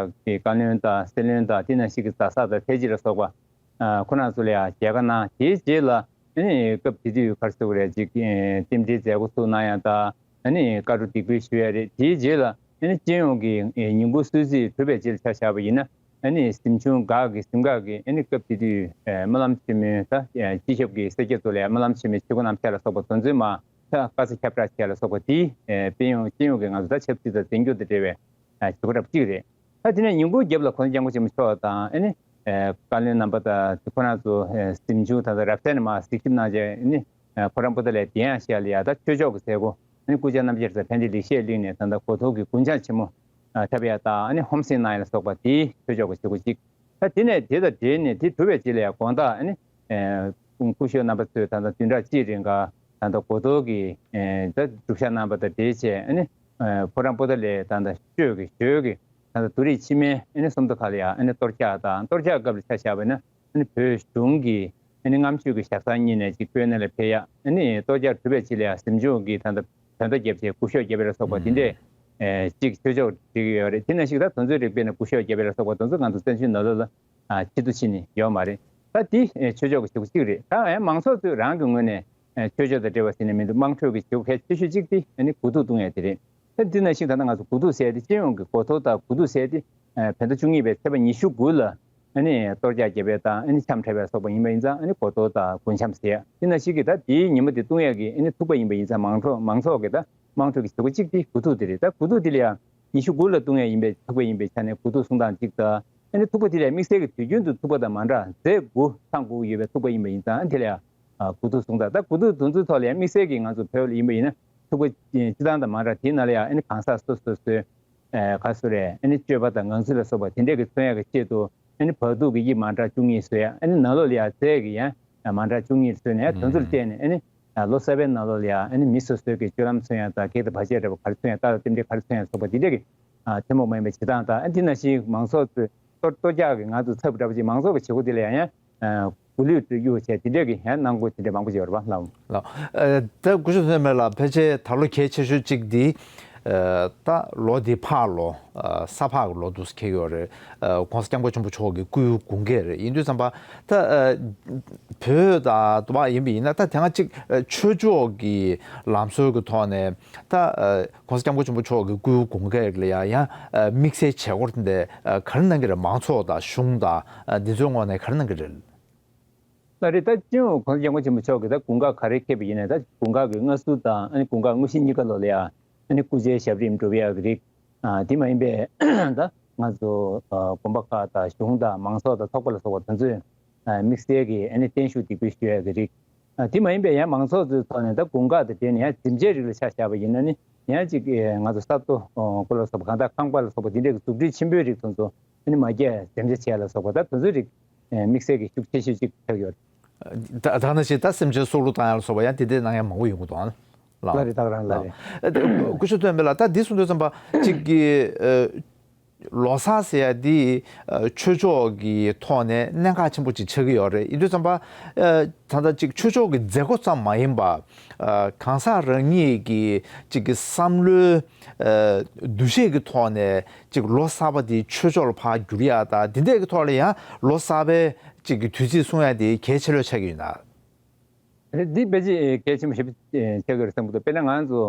གི་བཀའ་བློན་དང་སྲིད་བློན་དང་དེ་ནང་བཞིན་གྱི་ཛ་སག་དང་ཐེལ་ཙེ་ལ་སོགས་པ་ཨ་ཁོ་རང་ཚོ་ལ་ཡ་མཇལ་ཁ་གནང་། དེའི་རྗེས་ལ་ཨ་ནི་སྐབས་དེ་དུས་ག་རེ་ཟེར་དགོས་རེད། ཅིག་ཨེ་རྟེན་འབྲེལ་མཛད་སྒོ་ཚུགས་གནང་ཡ་དང་ཨ་ནི་བཀའ་འཁྲོལ་སྡིགས་སྤོད་ཞུ་ཡ་རེད། དེའི་རྗེས་ལ་ཨ་ནི་སྤྱི་ཡོངས་ཀྱི་ཨེ་ཉིན་གུང་གསོལ་ཚིགས་གྲུབ་པའི་རྗེས་ལ་ཆ་བཞག་པ་ཡིན་ན། ཨ་ནི་གཟིམ་ཆུང་འགག་གི་གཟིམ་འགག་གི་ཨ་ནི་སྐབས་དེ་དུས་ཨེ་སྨོན་ལམ་ཆེན་མོའི་ད་ཨེ་སྤྱི་ཁྱབ་ཀྱི་སེར་སྐྱ་ཚོ་ལ་ཡང་སྨོན་ལམ་ཆེན་མོའི་ཆོས་གོས་བསྣམས་ཆ་ལ་སོགས་པ་དེ་ཚོའི་མ་ད་དཀའ་ཚེགས་ཁྱབ་བསྒྲགས་བྱས་ལ་སོགས་པ་དེ་ཨེ་སྤྱི་ཡོངས་སྤྱི་ཡོངས་ཀྱི་ང་ཚོ་ད་ཆབ་སྲིད་དང་འཛིན་སྐྱོང་དང་འབྲེལ་བའི་ཨེ་བྱེད་སྒོ་འདྲ་པོ་གཅིག་རེད། ད་དེ་ནས་ཉིན་གུང་རྒྱབ་ལ་༸གོང་ས་༸སྐྱབས་མགོན་ཆེན་པོ་མཆོག་དང་ཨ་ནི་ཨེ་བཀའ་བློན་རྣམ་པ་དང་ཁོ་རང་ཚོ་ཨེ་གཟིམ་ཆུང་ད་ལྟ་རབ་གསལ་ནས་མར་གཟིགས་ཞིབ་གནང་བྱས་ཨ་ནི་ཨེ་ཕོ་བྲང་པོ་ཏ་ལའི་གདན་ཡང་བཞེས་ལ་ཡ་ད་ཆོས་ཕྱོགས་ཀྱི་མཛད་སྒོ་ཨ་ནི་སྐུ་བཅར་རྣམ་རྒྱལ་ཚོ་ཕན་བདེ་ལེགས་བཤད་གླིང་ནས་ད་ལྟ་དགུ་ཐོག་གི་གུང་སྦྱང་ཆེན་མོ་ཨ་འཁྲབ་ཡ་དང་ཨ་ནི་ཧོམ་སེམས་གནང་ཡ་ལ་སོགས་པ་དེའི་ཆོས་ཕྱོགས་ཀྱི་བྱེད་སྒོ་གཅིག་ད་དེ་ནས་དེ་དང་འབྲེལ་ནས་དེ་གྲུབ་པའི་རྗེས་ལ་ཡང་དགོང་དག་ཨ་ནི་ཨེ་སྐུ་ཞབས་རྣམ་པ་ཚོས་ད་ལྟ་བདུན་ཕྲག་གཅིག་རིང་ག་ད་ལྟ་དགུ་ཐོག་གི་ཨེ་ད་སྒྲུབ་ཞག་གནང་བ་དང་འབྲེལ་བྱས་ཨ་ནི་ཨེ་ཕོ་བྲང་པོ་ཏ་ལའི་ད་ལྟ་ཆོས་ཀྱི་ཞོལ་གྱི་ད་ལྟ་བདུད་རིས་ཕྱི་མའི་ཨ་ནི་སུམ་མདོ་ཁ་ལ་ཡང་ཨ་ནི་གཏོར་རྒྱག་དང་། གཏོར་རྒྱག་སྐབས་ལ་ཆ་བཞག་པ་ན་ཨ་ནི་བོད་གཞུང་གི་ཨ་ནི་ལྔ་མཆོད་ཀྱི་ཞག་གསར་གཉིས་ནས་ཅིག་སྤོས་སྣེ་ལ་ཕེབས་ཡ། ཨ་ནི་གཏོར་རྒྱག་གྲུབ་པའི་རྗེས་ལ་ཡང་གཟིམ་ཆུང་གི་ད་ལྟ་བོད་ཟླ་བརྒྱད་པའི་སྐུ་ཞབས་བརྒྱད་པའི་ལ་སོགས་པ་དེ་འདྲས་ཨེ་གཅིག་ཆོས་ཕྱོགས་བསྒྲིགས་ཡོད་རེད། དེ་ནང་བཞིན་ད་དེ་ཚོའི་རིགས་དཔེར་ན་སྐུ་ཞབས་བརྒྱད་པའི་ལ་སོགས་པ་དེ་ཚོ་ང་ཚོ་བཙན་བྱོལ་ནང་ལོགས་ལ་ཨ་ཕྱིར་བསྡུ་ཕྱིན་ནས་ཡོད་མ་རེད། ད་དེ་ཨེ་ཆོས་ཕྱོགས་ཀྱི་བྱེད་སྒོ་གཅིག་རེད། ད་ཨེ་མང་ཚོགས་ཚོས་རང་གི་ངོས་ནས་ཨེ་ཆོས་ཕྱོགས་དང་འབྲེལ་བ་ཟེར་ནས་མི་འདུག་དམངས་ཁྲོད་ཀྱི་བྱེད་སྒོ་གལ་ཆེ་ཤོས་གཅིག་དེ་ཨ་ནི་དགུ་ཐུག་བརྡུང་ཡས་དེ་རེད། ད་དེ་ནང་བཞིན་ད་ལྟ་ང་ཚོ་དགུ་ཐུག་ཟེར་ཡས་དེ་སྤྱི་ཡོངས་ཀྱི་དགུ་ཐུག་དང་དགུ་ཐུག་ཟེར་ཡས་དེ་ཨེ་བོད་ཟླ་བཅུ་གཉིས་པའི་ཚེས་པ་ཉི་ཤུ་དགུ་ལ་ཨ་ནི་གཏོར་རྒྱག་རྒྱབ་ཡས་དང་ཨ་ནི་འཆམ་འཁྲབ་ཡས་སོགས་པ་ཡིན་པ་ཡིན་ཙང་ཨ་ནི་དགུ་ཐུག་དང་དགུ་འཆམ་ཟེར་ཡས། དེ་ནང་བཞིན་གྱི་ད་དེའི་ཉིན་མོ་དེ་བརྡུང་ཡས་ཀྱི་ཨ་ནི་ཐུག་པ་ཡིན་པ་ཡིན་ཙང་མང་ཚོགས་མང་ཚོགས་ཀྱི་ད་དམངས་ཁྲོད་ཀྱི་བྱེད་སྒོ་གཅིག་དེ་དགུ་ཐུག་དེ་རེད། ད་དགུ་ཐུག་དེ་ལ་ཡང་ཉི་ཤུ་དགུ་ལ་བརྡུང་ཡས་ཡིན་པའི་ཐུག་པ་ཡིན་པའི་ཆ་ནས་དགུ་ཐུག་གསུང་སྟངས་གཅིག་དང་། ཨ་ནི་ཐུག་པ་དེ་ལ་དམིགས་བསལ་གྱི་དུས་རྒྱུན་དུ་ཐུག་པ་དང་མ་འདྲ་མཛད་དགུ་ཚང་དགོས་ཀྱི་ཡོད་པའི་ཐུག་པ་ཡིན་པ་ཡིན་ཙང་ཨ་ནི་དེ་ལ་ཡང་ཨ་དགུ་ཐུག་གསུང་སྟངས། ད་དགུ་ཐུག་དེ་ཚོའི་ཐོག་ལ་ཡང་དམིགས་བསལ་གྱི་ང་ཚོ་བོད་ལ་ཡིན་པ་ཡིན་ན་ ཚུགས་པ་སྤྱི་བཏང་དང་མ་འདྲ། དེའི་ནང་ལ་ཡང་ཨ་ནི་གང་ཟག་སོ་སོ་སོའི་ཨ་ག་སུ་རེད། ཨ་ནི་སྤྱོད་པ་དང་ངང་ཚུལ་ལ་སོགས་པ་དེ་འདྲས་ཀྱི་མཚོན་ཡག་གི་ཆེད་དུ། ཨ་ནི་བར་འདུག་གི་དབྱིབས་མ་འདྲ་བཅུ་གཉིས་བཟོས་ཡ། ཨ་ནི་ནང་ལོགས་ལ་ཡ་རྫས་ཀྱི་ཡ་མ་འདྲ་བཅུ་གཉིས་བཟོས་ནས། ཨ་དེ་ཚོར་བལྟས་ནས། ཨ་ནི་ལོ་གསར་པའི་ནང་ལོགས་ལ་ཡ་ཨ་ནི་མི་སོ་སོའི་གི་སྤྱོད་ལམ་མཚོན་ཡ་དང་། གེགས་དང་བར་ཆད་འདྲ་པོ་ག་རེ་མཚོན་ཡ། རྟགས་དང་རྟེན་འབྲེལ་ག་རེ་མཚོན་ཡ་སོགས་པ་འདི་འདྲས་ཀྱི་ཐུན་མོང་མ་ཡིན་པའི་བྱེད་སྟངས་དང་། ཨ་འདི་ནང་བཞིན་མང་ཚོགས་ཚོས་ལྟོ་ལྟོ་རྒྱག་གི་ང་ཚོ་ཚབ་འདྲ་པོ་ཅིག་མང་ཚོགས་ཀྱི་བྱེད་སྒོ་འདི་ལ་ཡང་ཡང་གུ་ལུད་དུ་གཡུག་བྱས། དེ་འདྲས་ཀྱི་ཡང་གནང་སྒོ་དེ་འདྲས་མང་པོ་ཞིག་ཡོད་རེད་པ། ལགས། ལགས། ཨ་ད་སྐུ་ཞབས་ཚེ་རིང་ལགས། ཕལ་ཆེར་ད་ལོ་གལ་ཆེ་ཤོས་གཅིག་འདི། ཨ་ད་ལོ་འདི་ཕག་ལོ། ཨ་ས་ཕག་གི་ལོ་འདུག་སེ་འཁེལ་ཡོད་རེད། ཨ་༸གོང་ས་༸སྐྱབས་མགོན་ཆེན་པོ་མཆོག་གི་སྐུའི་དགུང་ཀྱག་རེད། ཡིན་དུས་ཙམ་པ་ད་ཨ་བོད་དང་དུ་བ་ཡིན་པ་ཡིན་ན། ད་དེ་སྔ་གཅིག་ཨ་ཆོས་ཕྱོགས་ཀྱི་ལམ་སྲོལ་གྱི་ཐོག་ནས་ད་ཨ་༸གོང་ས་༸སྐྱབས་མགོན་ཆེན་པོ་མཆོག་གི་སྐུའི་དགུང་ཀྱག་ལ་ཡང་ཡང་ཨ་དམིགས་བསལ་བྱེད་སྒོ་འདི་ཨ་ག་རེ་གནང་གི་རེད། མང་ཚོགས་དང་གཞུང་དང་ཨ་འདི་ཚོའི་ངོས་ནས་ག་རེ་གནང་གི་རེད། ལགས་རེད། ད་སྤྱི་ཡོངས་༸གོང་ས་༸སྐྱབས་མགོན་ཆེན་པོ་མཆོག་གིས་ད་དགུང་ཀྱག་ག་རེ་འཁེལ་བ་ཡིན་ནའི། ད་དགུང་ཀྱག་གི་སྔ་ཟུར་དང་། ཨ་ནི་དགུང་ཀྱག་དངོས་གཞི་གཉིས་ཀ་ལོགས་ལ་ཡ་ཨ་ནི་སྐུ་ཕྱྭའི་ཞབས་རིམ་སྒྲུབ་ཡག་གི་རིགས། ཨ་དེ་མ་ཡིན་པའི་ད་ང་ཚོ་ཨ་དགོན་པ་ཁག་དང་གཞུང་དང་མང་ཚོགས་དང་ཚོགས་པ་ལ་སོགས་པ་དེ་ཚོས་ཨ་དམིགས་བསལ་གྱི་ཨ་ནི་བརྟན་བཞུགས་འདེགས་འབུལ་ཞུ་ཡག་གི་རིགས། ཨ་དེ་མ་ཡིན་པའི་ཡང་མང་ཚོགས་ཚོའི་ཐོག་ནས་ད་དགུང་ཀྱག་དང་འབྲེལ་ནས་ཡང་གཟིམ་ཆས་རིགས་ལ་ཆ་བཞག་པ་ཡིན་ན་ནི། ཡང་ཅིག་ཨེ་ང་ཚོ་ས་རྡོ་ཨོ་སྐོར་ལ་སོགས་པ། གང་ལྟར་ཁང་པ་ལ་སོགས་པ་འདི་འདྲའི་གཟུགས་བྲེལ་ཆེན་པོའི་རིགས་དེ་ཚོ་ཨ་ནི་མ་རྒྱག་གཟིམ་ཆས་བྱས་ལ་སོགས་པ། ད་དེ་ཚོའི་རིགས་ཨེ་དམིགས་བསལ་གྱི་ཤུགས་ཆེ་ཤོས་ཅིག་ཆགས་ཡོད། ད་ད་ནང་བཞིན་ད་སེམས་ཅན་སྲོག་བླུ་བཏང་ཡ་ལ་སོགས་པ་ཡང་དེ་འདྲའི་གནང་ཡ་མང་པོ་ཡོང་གི་འདུག་ཨ། ལགས་རེད། ད་ག་རང་ལགས་རེད། ཨ་དེ་སྐུ་ཞབས་སྟོན་པས་ལགས། ད་འདི་གསུང་དུས་ཙམ་པ་གཅིག་གི་ཨ་ལོ་གསར་ཟེར་ཡ་འདི་ཨ་ཆོས་ཕྱོགས་ཀྱི་ཐོག་ནས་གནད་འགག་ཆེན་པོ་ཅིག་ཆགས་ཀྱི་ཡོད་རེད། ཡིན་དུས་ཙམ་པ་ཨ་ད་ལྟ་ཅིག་ཆོས་ཕྱོགས་ཀྱི་མཛད་སྒོ་ཙམ་མ་ཡིན་པ། ཨ་གང་ཟག་རང་ཉིད་ཀྱི་ཅིག་གི་བསམ་བློའི་ཨ་འདུ་ཤེས་ཀྱི་ཐོག་ནས་ཅིག་ལོ་གསར་པ་འདི་ཆོས་ཕྱོགས་ལ་ཕར་བསྒྱུར་ཡ་དང་། འདི་འདྲས་ཀྱི་ཐོག་ལ་ཡང་ལོ་གསར་པའི་ཅིག་གི་དུས་ཚིགས་སྲུང་ཡ་དེ་གལ་ཆེ་ལོས་ཆགས་ཀྱི་ཡོད་ན། རེད། འདི་ཕལ་ཆེར་གལ་ཆེན་པོ་ཞེ་པོ་ཆགས་ཀྱི་ཡོད་རེད་བསམ་གྱི་འདུག། དཔེར་ན་ང་ཚོ་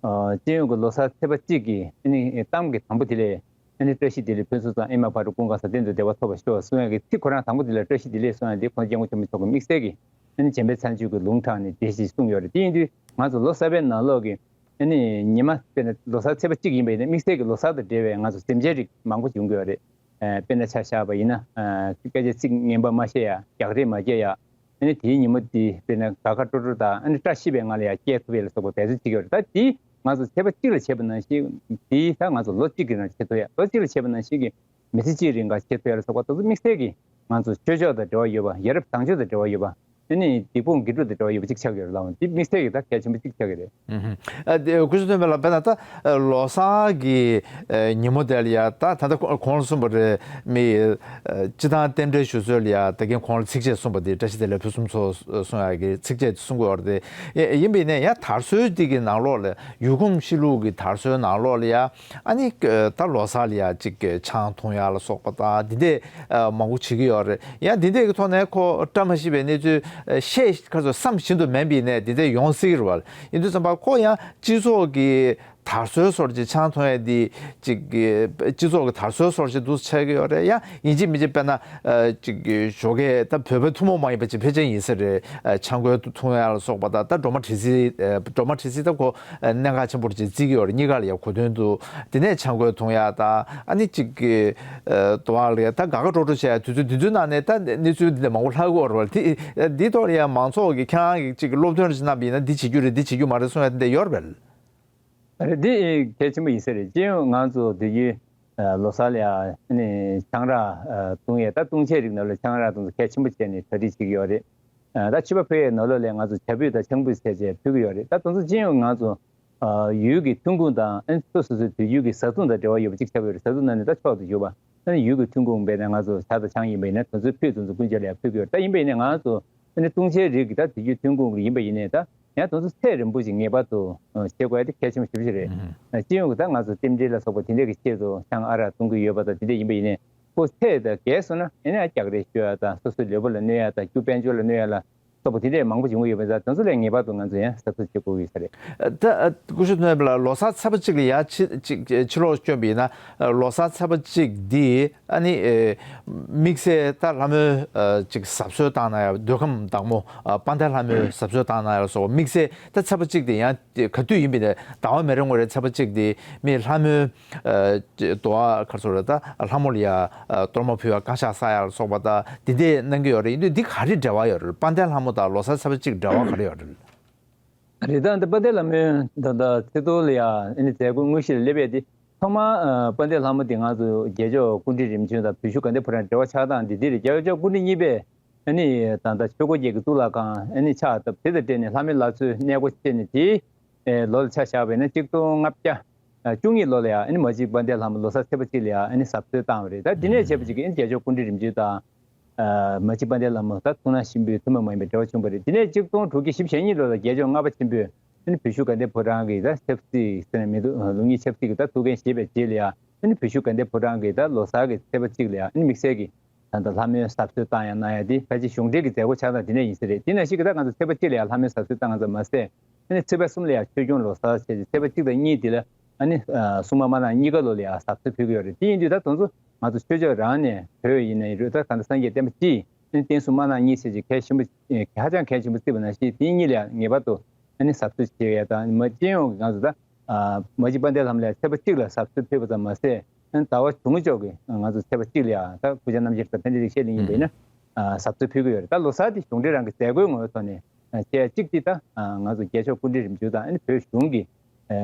ཨ་སྤྱི་ཡོངས་ཀྱི་ལོ་གསར་ཚེས་པ་གཅིག་གི་ཨ་ནི་གཏམ་གྱི་དང་པོ་དེ་ལས། ཨ་ནི་བཀྲ་ཤིས་བདེ་ལེགས་ཕུན་སུམ་ཚོགས། ཨེ་མ་བག་དྲོ་ཀུན་དགའ་ས། གཏན་དུ་བདེ་བ་ཐོབ་པར་ཤོག་གསུང་ཡག་གི་ཚིག་ཁོ་རང་དང་པོ་དེ་ལ་བཀྲ་ཤིས་བདེ་ལེགས་གསུང་ཡག་དེ་༸གོང་ས་༸སྐྱབས་མགོན་ཆེན་པོ་མཆོག་གི་དམིགས་བསལ་གྱི་ཨ་ནི་བྱམས་པའི་མཚན་བརྗོད་ཀྱི་ལུང་དྲངས་ནས་དེ་ཞིག་གསུངས་ཡོད་རེད། དེ་ཡིན་དུས་ང་ཚོ་ལོ་གསར་པའི་ནང་ལོགས་ཀྱི་ཨ་ནི་ཉི་མ། དཔེར་ན་ལོ་གསར་ཚེས་པ་གཅིག་ཡིན་པ་ཡིན་ན། དམིགས་བསལ་གྱི་ལོ་གསར་དང་འབྲེལ་བའི་ང་ཚོ་གཟིམ་ཆས་རིགས་མང་པོ་ཞིག་ཡོང་གི་ཡོད་རེད། ཨ་དཔེར་ན་ཆ་བཞག་པ་ཡིན་ན། ཨ་སྐད་ཆ་ཚིག་ངན་པ་མ་བཤད་ཡ། རྒྱག་རེས་མ་བྱེད་ཡ། ཨ་ནི་དེའི་ཉིན་མོ་དེ་དཔེར་ན་དགའ་དགའ་སྤྲོ་སྤྲོ་དང་། ཨ་ནི་བཀྲ་ཤིས་པའི་ངང་ལ་ཡ་སྐྱེལ་ཐུབ་ཡ་ལ་སོགས་པ་འབད་བརྩོན་བྱེད་ཀྱི་ཡོད་རེད། ད་དེ་ང་ཚོ་ཚེས་པ་གཅིག་ལ་བྱས་པ་ནང་བཞིན། དེ་ད་ང་ཚོ་ལོ་གཅིག་གི་ནང་བྱེད་ཐུབ་ཡ། ལོ་གཅིག་ལ་བྱས་པ་ནང་བཞིན་གྱི་མི་ཚེ་གཅིག་རིང་ག་བྱེད་ཐུབ་ཡ་ལ་སོགས་པ་དེ་ཚོ་དམིགས་བསལ་གྱི་ང་ཚོ་ཆོས་ཕྱོགས་དང་འབྲེལ་བ་ཡོད་པ། ཡ་རབས་བཟང་སྤྱོད་དང་འབྲེལ་བ་ཡོད་པ། ཨ་ནི་སྡིག་སྤོང་དགེ་སྒྲུབ་དང་འབྲེལ་བ་ཡོད་པ་གཅིག་ཆགས་ཀྱི་ཡོད་རེད་ལགས། འདི་དམིགས་བསལ་གྱི་ད་གལ་ཆེན་པོ་གཅིག་ཆགས་ཀྱི་རེད། ཨུ་ཧུ། ཨ་དེ་སྐུ་ཞབས་སྟོན་པས་ལགས། དཔེར་ན་ད་ལོ་གསར་གྱི་ཨ་ཉིན་མོ་དེ་ལ་ཡ། ད་ད་ལྟ་ཁོང་ལ་གསུངས་པ་རེད། མི་ཨ་སྤྱི་བཏང་རྟེན་འབྲེལ་ཞུ་སྲོལ་ལ་ཡ། ད་གིན་ཁོང་ལ་ཚིགས་བཅད་གསུངས་པ་དེ། བཀྲ་ཤིས་བདེ་ལེགས་ཕུན་སུམ་ཚོགས་གསུང་ཡ་གི་ཚིགས་བཅད་གསུང་གི་ཡོད་རེད་དེ། ཡིན་པ་ཡིན་ནའི་ཡང་དར་སྲོལ་འདི་གི་ནང་ལོགས་ལ། ཡུལ་གོམས་གཤིས་ལུགས་ཀྱི་དར་སྲོལ་ནང་ལོགས་ལ་ཡ། ཨ་ནི་ད་ལོ་གསར་ལ་ཡ་ཅིག་ཆང་འཐུང་ཡ་ལ་སོགས་པ་དང་འདི་འདྲས་མང་པོ་བྱེད་ཀྱི་ཡོད་རེད། ཡང་འདི་འདྲས་ཀྱི་ཐོག་ནས་ཁོ་བཀྲ་མ་ཤིས་པའི་གནས་ཚུལ་ཤེས་ཁ་ཚོ་བསམ་བཞིན་དུ་མིན་པའི་ནས་འདི་འདྲས་ཡོང་སྲིད་ཀྱི་རེད་བ། ཡིན་དུས་ཙམ་པ་ཁོ་ཡང་སྤྱི་ཚོགས་ཀྱི་དར་སྲོལ་སོར་ཅིག་ཆང་འཐུང་ཡ་འདི་ཅིག་གི་སྤྱི་ཚོགས་ཀྱི་དར་སྲོལ་སོར་ཅིག་འདུག་ཆགས་ཀྱི་ཡོད་རེད། ཡང་ཡིན་གཅིག་མིན་གཅིག་དཔེར་ན་ཅིག་གི་ཞོགས་ཀས་ད་བོད་པའི་ཐུན་མོང་མ་ཡིན་པ་ཅིག་ཕལ་ཆེར་ཡིན་ས་རེད། ཆང་ཁོལ་འཐུང་ཡ་ལ་སོགས་པ་དང་། ད་སྒྲོལ་མ་ཁྲི་སྲིད། སྒྲོལ་མ་ཁྲི་སྲིད་ད་ཁོ་གནད་འགག་ཆེན་པོ་ཅིག་བརྩི་གི་ཡོད་རེད། གཉིས་ཀ་ལ་ཡ་གོ་དོན་དུ། དེ་ནས་ཆང་ཁོལ་འཐུང་ཡ་དང་། ཨ་ནི་ཅིག་གི་དོ་བ་ལ་ཡ་ད་དགའ་དགའ་སྤྲོ་སྤྲོ་བྱས་ཡ། དུས་ཚོད་འདི་ཚོའི་ནང་ནས་ད་གནས་ཚུལ་འདི་འདྲ་མང་པོ་ལྷག་གི་ཡོད་རེད་བ། དེ་འདི་ཐོག་ལ་ཡ་མང་ཚོགས་ཀྱི་ཁྱེད་རང་གི་ཅིག་གི་སློབ་སྟོན་ཅིག་གནང་བ་ཡིན་ན། འདི་བྱེད་རྒྱུ་རེད། འདི་བྱེད་རྒྱུ་མ་རེད་གསུང་ཡ་དེ་འདྲ་ཡོད་རེད་བས། རེད། འདི་གལ་ཆེན་པོ་ཡིན་ས་རེད། སྤྱི་ཡོངས་ང་ཚོ་དུས་རྒྱུན་ལོ་གསར་ལ་ཡ་ཨ་ནི་ཆང་རག་བཏུང་ཡས། ད་བཏུང་བྱའི་རིགས་ནང་ལ་ཆང་རག་དེ་ཚོ་གལ་ཆེན་པོ་བྱས་ནས་གྲ་སྒྲིག་བྱེད་ཀྱི་ཡོད་རེད། ད་མཆོད་པ་ཕུལ་ཡས་ནང་ལོགས་ལ་ང་ཚོ་ཇ་ཕུད་དང་ཆང་ཕུད་བྱས་བྱས་ཕུལ་གྱི་ཡོད་རེད། ད་དེ་ཚོ་སྤྱི་ཡོངས་ང་ཚོ་ཡུལ་གྱི་ཐོན་ཁུངས་དང་། ཨ་ནི་སོ་སོ་སོའི་དུས་རྒྱུན་གྱི་བཟའ་བཏུང་དང་འབྲེལ་བ་ཡོད་པ་གཅིག་ཆགས་ཀྱི་ཡོད་རེད། བཟའ་བཏུང་ནང་ནས་ད་མཆོག་ཏུ་གྱུར་པ། ཨ་ནི་ཡུལ་གྱི་ཐོན་ཁུངས་དཔེར་ན་ང་ཚོ་ཇ་དང་ཆང་ཡིན་པ་ཡིན་ན། དེ་ཚོའི་ཕུད་དེ་ཚོ་ཀུན་སྤྱོད་ལ་ཡང་ཕུལ་གྱི་ཡོད་རེད། ད་ཡིན་པ་ཡིན་ནའི་ང་ཚོ་ཨ་ནི་བཏུང་བྱའི་རིགས་ཀྱི་ད་དུས་རྒྱུན་ཐོན་ཁུངས་ཡིན་པ་ཡིན་ནའི། ད་ཡང་དེ་ཚོ་ཚད་རིམ་པོ་ཞིག་ངེས་པར་དུ་བྱེད་དགོས་ཡ་དེ་གལ་ཆེན་པོ་ཞེ་པོ་ཅིག་རེད། ཨ་སྤྱི་ཡོངས་ཀྱི་ད་ང་ཚོ་རྟེན་འབྲེལ་ལ་སོགས་པ་དེ་འདྲས་ཀྱི་ཆེད་དུ་ཆང་ཨ་རག་བཏུང་གི་ཡོད་པ་དང་དེ་འདྲས་ཡིན་པ་ཡིན་ནའི། ཁོ་ཚད་དང་བརྒལ་སོང་ན་ཨ་ནི་ཨ་རྒྱག་རེས་ཤོར་ཡ་དང་། སོ་སོའི་ལུས་པོ་ལ་གནོད་ཡ་དང་། རྒྱུ་དཔལ་འབྱོར་ལ་གནོད་ཡ་ལ་སོགས་པ་དེ་འདྲས་མང་པོ་ཞིག་ཡོང་གི་ཡོད་པ་ཡིན་ཙང་། དེ་ཚོ་ལ་ངེས་པར་དུ་ང་ཚོ་ཡང་གཟབ་གཟབ་བྱེད་དགོས་ཀྱི་ཡོད་ས་རེད། ད་སྐུ་ཞབས་སྟོན་པ་ལགས། ལོ་གསར་ཚེས་པ་གཅིག་ལ་ཡ་ཕྱི་ཕྱི་ཕྱི་ལོགས་བསྐྱོན་པ་ཡིན་ན། ལོ་གསར་ཚེས་པ་གཅིག་འདི་ཨ་ནི་དམིགས་བསལ་ད་ལྷ་མོའི་ཅིག་གཟབ་གསོལ་བཏང་གནང་ཡ། འདོད་ཁམས་བདག་མོ་དཔལ་ལྡན་ལྷ་མོའི་གཟབ་གསོལ་བཏང་གནང་ཡ་ལ་སོགས་པ། དམིགས་བསལ་ད་ཚེས་པ་གཅིག་དེ་ཡང་ག་དུས་ཡིན་པ་ཡིན་ནའི། ཟླ་བ་མེ་རི་ངོ་རེའི་ཚེས་པ་གཅིག་དེ་མི་ལྷ་མོའི་ཨ་དུ་བ་ག་རེ་ཟེར་རེད། ད་ལྷ་མོ་ལ་ཡ་ཨ་གཏོར་མ་ཕུལ་བ། བསྐང་བཤགས་བསགས་ཡ་ལ་སོགས་པ་དང་འདི་འདྲས་གནང་གི་ཡོད་རེད། ཡིན་དུས་འདི་ག་རེ་འབྲེལ་བ་ཡོད་རེད། དཔལ་ལྡན་ལྷ་མོ་དང་ལོ་གསར་ཚེས་པ་གཅིག་འབྲེལ་བ་ག་རེ་ཡོད་རེད། རེད། ད་ལྟ་དཔལ་ལྡན་ལྷ་མོའི་ད་ལྟ་ཚེས་ཐོག་ལ་ཡ་ཨ་ནི་མཛད་སྒོའི་དངོས་གཞི་ལ་སླེབས་ཡས་དེ་ཐོག་མར་ཨ་དཔལ་ལྡན་ལྷ་མོ་དེ་ང་ཚོ་རྒྱལ་མཆོག་སྐུ་ཕྲེང་རིམ་བྱོན་དང་བོད་བཞུགས་དགའ་ལྡན་ཕོ་བྲང་འབྲེལ་བ་ཆགས་སྟངས་འདི་འདི་རེད། རྒྱལ་མཆོག་སྐུ་ཕྲེང་གཉིས་པས་ཨ་ནི་ད་ལྟ་ཆོས་འཁོར་རྒྱལ་གྱི་གཙུག་ལག་ཁང་ཨ་ནི་ཕྱག་བཏབ། དེ་དང་འབྲེལ་ནས་ལྷ་མོའི་ལག་མཛོད་གནས་སྒོ་ཕྱེ་ནས་དེའི་ཨེ་ལོ་ལ་ཆ་བཞག་པ་ཡིན་ན་གཅིག་སྟོང་ལྔ་བརྒྱ་བཅུ་གཉིས་ལོ་ལ་ཡ་ཨ་ནི་མ་གཅིག་དཔལ་ལྡན་ལྷ་མོ་ལོ་གསར་ཚེས་པ་གཅིག་ལ་ཡ་ཨ་ནི་གཟབ་གསོལ་བཏང་བ་རེད། ད་འདི་ནས་བྱས་པ་ཅིག་གིས་ཨ་ནི་རྒྱལ་མཆོག་སྐུ་ཕྲེང་རིམ་བྱོན་དང་། ཨ་མ་གཅིག་དཔལ་ལྡན་ལྷ་མོ་ད་ཐུགས་སྣང་གཤིན་པོའི་ཐུན་མོང་མ་ཡིན་པའི་འབྲེལ་བ་བྱུང་བ་རེད། དེ་ནས་གཅིག་སྟོང་དྲུག་བརྒྱ་བཞི་བཅུ་ཞེ་གཉིས་ལོ་ལ་རྒྱལ་མཆོག་ལྔ་པ་ཆེན་པོས་ཨ་ནི་བོད་བཞུགས་དགའ་ལྡན་ཕོ་བྲང་གི་ད་ཆབ་སྲིད་ཟེར་ན་མི་འདུག་ལུགས་གཉིས་ཆབ་སྲིད་ཀྱི་ད་ཐུགས་འགན་བཞེས་པའི་རྗེས་ལ་ཡ་ཨ་ནི་བོད་བཞུགས་དགའ་ལྡན་ཕོ་བྲང་གི་ད་ལོ་གསར་གྱི་ཚེས་པ་གཅིག་ལ་ཡ་ཨ་ནི་དམིགས་བསལ་གྱི་ད་ལྟ་ལྷ་མོའི་གཟབ་གསོལ་བཏང་ཡ་གནང་ཡ་དེ་ཕལ་ཆེར་གཞུང་འབྲེལ་གྱི་མཛད་སྒོ་ཆགས་སྟངས་དེ་འདྲ་ཡིན་ས་རེད། དེ་ནང་བཞིན་གྱི་ད་ང་ཚོ་ཚེས་པ་གཅིག་ལ་ཡ་ལྷ་མོའི་གཟབ་གསོལ་བཏང་ཙམ་མ་ཟད། ཨ་ནི་ཚེས་པ་གསུམ་ལ་ཡང་ཆོས་སྐྱོང་ལོ་གསར་བྱས་ཏེ་ཚེས་པ་གཅིག་དང་གཉིས་འདི་ལ་ཨ་ནི་ཨ་སྲུང་མ་དམར་ནག་གཉིས་ཀ་ལོ་ལ་ཡང་གཟབ་གསོལ་ཕུལ་གྱི་ཡོད་རེད། དེ་ཡིན་དུས་ད་དེ་ཚོ་ང་ཚོ་ཆོས་ཕྱོགས་རང་ནས་བོད་ཡིན་ནའི་རེད། ད་གང་ལྟར་སངས་རྒྱས་བསྟན་པ་སྤྱི་ཡི་ཨ་ནི་བསྟན་སྲུང་དམར་ནག་གཉིས་ཟེར་གྱི་གལ་ཆེན་པོ་ཧ་ཅང་གལ་ཆེན་པོ་བརྩིས་པ་ནང་བཞིན་དེ་གཉིས་ལ་ཡང་ངེས་པར་དུ་ཨ་ནི་གཟབ་གསོལ་བྱེད་ཡ་དང་མ་སྤྱི་ཡོངས་ཀྱི་ང་ཚོ་ད་ཨ་མ་གཅིག་དཔལ་ལྡན་ལྷ་མོ་ལ་ཡང་ཚེས་པ་གཅིག་ལ་གཟབ་གསོལ་ཕུལ་བ་ཙམ་མ་ཟད། ཨ་ནི་ཟླ་བ་དྲུག་ཅུ་གི་ང་ཚོ་ཚེས་པ་གཅིག་ལ་ཡང་ད་སྐུ་བཅར་རྣམ་རྒྱལ་དང་ཕན་བདེ་ལེགས་བཤད་གླིང་ཡིན་པ་ཡིན་ན་ཨ་གཟབ་གསོལ་ཕུལ་གྱི་ཡོད་རེད། ད་ལོ་གསར་དེ་གཞུང་འབྲེལ་རང་གི་མཛད་སྒོའི་ངོ་བོའི་ཐོག་ནས་ཨ་བྱས་གཅིག་དེ་ད་ཨ་ང་ཚོ་རྒྱལ་མཆོག་སྐུ་ཕྲེང་རིམ་བྱོན་དང་ཨ་ནི་བོད་གཞུང་གི་ཨ་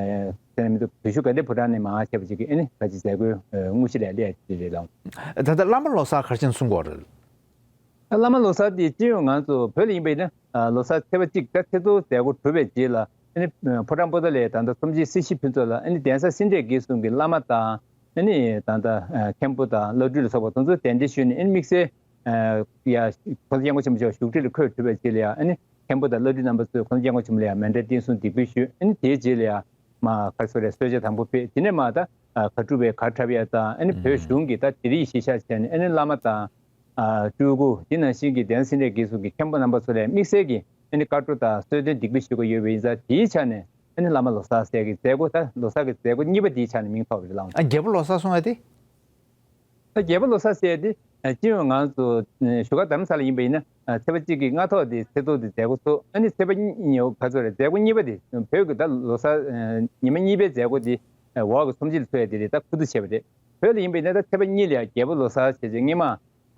དེ་ནས་མི་འདུག་བོད་བཞུགས་དགའ་ལྡན་ཕོ་བྲང་ནས་མར་བྱས་པ་ཅིག་གི་ཨ་ནི་ད་ཅི་མཛད་སྒོའི་ཨ་དངོས་གཞི་ལ་སླེབས་ཡ་དེ་རེད་ལགས། ད་ལྟ་བླ་མ་ལོ་གསར་ག་རེ་བྱས་ནས་སྲུང་གི་ཡོད་རེད། བླ་མ་ལོ་གསར་དེ་སྤྱི་ཡོངས་ང་ཚོ་བོད་ལ་ཡིན་པ་ཡིན་ན་ལོ་གསར་ཚེས་པ་གཅིག་ད་ཚེས་གཙོ་མཛད་སྒོ་གྲུབ་པའི་རྗེས་ལ་ཨ་ནི་ཕོ་བྲང་པོ་ཏཱ་ལའི་ད་ལྟ་ཚོམས་ཆེན་སྲིད་ཞི་ཕུན་ཚོགས་ལ་ཨ་ནི་གདན་ས་སེ་འབྲས་དགེ་གསུམ་གྱི་བླ་མ་དང་ཨ་ནི་ད་ལྟ་མཁན་པོ་དང་བླ་སྤྲུལ་ལ་སོགས་པ་དེ་ཚོ་གདན་འདྲེན་ཞུས་ནས་ཨ་ནི་དམིགས་བསལ་ཡ་༸གོང་ས་སྐྱབས་མགོན་ཆེན་པོ་མཆོག་བཞུགས་ཁྲི་ལ་འཁོད་གྲུབ་པའི་རྗེས་ལ་ཡ་ཨ་ནི་མཁན་པོ་དང་བླ་སྤྲུལ་རྣམ་པ་ཚོས་༸གོང་ས་སྐྱབས་མགོན་ཆེན་པོ་ལ་ཡ་མཎྜལ་རྟེན་གསུམ་འདེགས་འབུལ་ཞུས། ཨ་ནི་དེའི་རྗེས་ལ་ཡ་མར་ག་རེ་ཟེར་རེད། གསོལ་ཇ་དང་པོ་ཕུལ། དེ་ནས་མར་ད་གར་སྒྲུབ་པའི་གར་འཁྲབ་ཡ་དང་ཨ་ནི་བོད་གཞུང་གི་ད་དེ་རིང་གཞིས་ཆགས་བྱས་ནས་ཨ་ནི་བླ་མ་དང་། ཨ་སྤྲུལ་སྐུ་དེ་ནང་བཞིན་གྱི་གདན་ས་སེ་འབྲས་དགེ་གསུམ་གྱི་མཁན་པོ་རྣམ་པ་ཚོ་ལ་དམིགས་བསལ་གྱི་ཨ་ནི་བཀའ་བགྲོ་དང་གསོལ་སྟོན་འདེགས་འབུལ་ཞུ་གི་ཡོད་པ་ཡིན་ཙང་དེའི་ཆ་ནས་ཨ་ནི་བླ་མ་ལོ་གསར་ཟེར་གྱི་མཛད་སྒོ་ད་ལོ་གསར་གྱི་མཛད་སྒོ་གཉིས་པ་དེའི་ཆ་ནས་མིང་ཐོགས་པ་རེད་ལགས། ཨ་རྒྱལ་པོ་ལོ་གསར་གསུང་ཡ་དེ། ད་རྒྱལ་པོ་ལོ་གསར་ཟེར་ཡ་དེ་སྤྱི་ཡོངས་ང་ཚོ་བཞུགས་སྒར་རྡ་རམ་ས་ལ་ཡིན་པ་ཡིན་ན་ཚེས་པ་གཅིག་གི་སྔ་ཐོག་དེ་ཚེས་གཙོ་དེ་མཛད་སྒོ་ཚུགས། ཨ་ནི་ཚེས་པ་གཉིས་ག་ཚོད་རེད། མཛད་སྒོ་གཉིས་པ་དེ་བོད་ཀྱི་ད་ལོ་གསར་ཉི་མ་གཉིས་པའི་མཛད་སྒོ་དེ་འོག་གི་ཚོམས་ཆེན་ལ་ཚུགས་ཡ་དེ་རེད། ད་ཁུ་བསྡུ་བྱས་པ་རེད། བོད་ལ་ཡིན་པ་ཡིན་ན་ད་ཚེས་པ་གཉིས་ལ་ཡ་རྒྱལ་པོ་ལོ་གསར་བྱས་རྗེས་སྔོན་མ།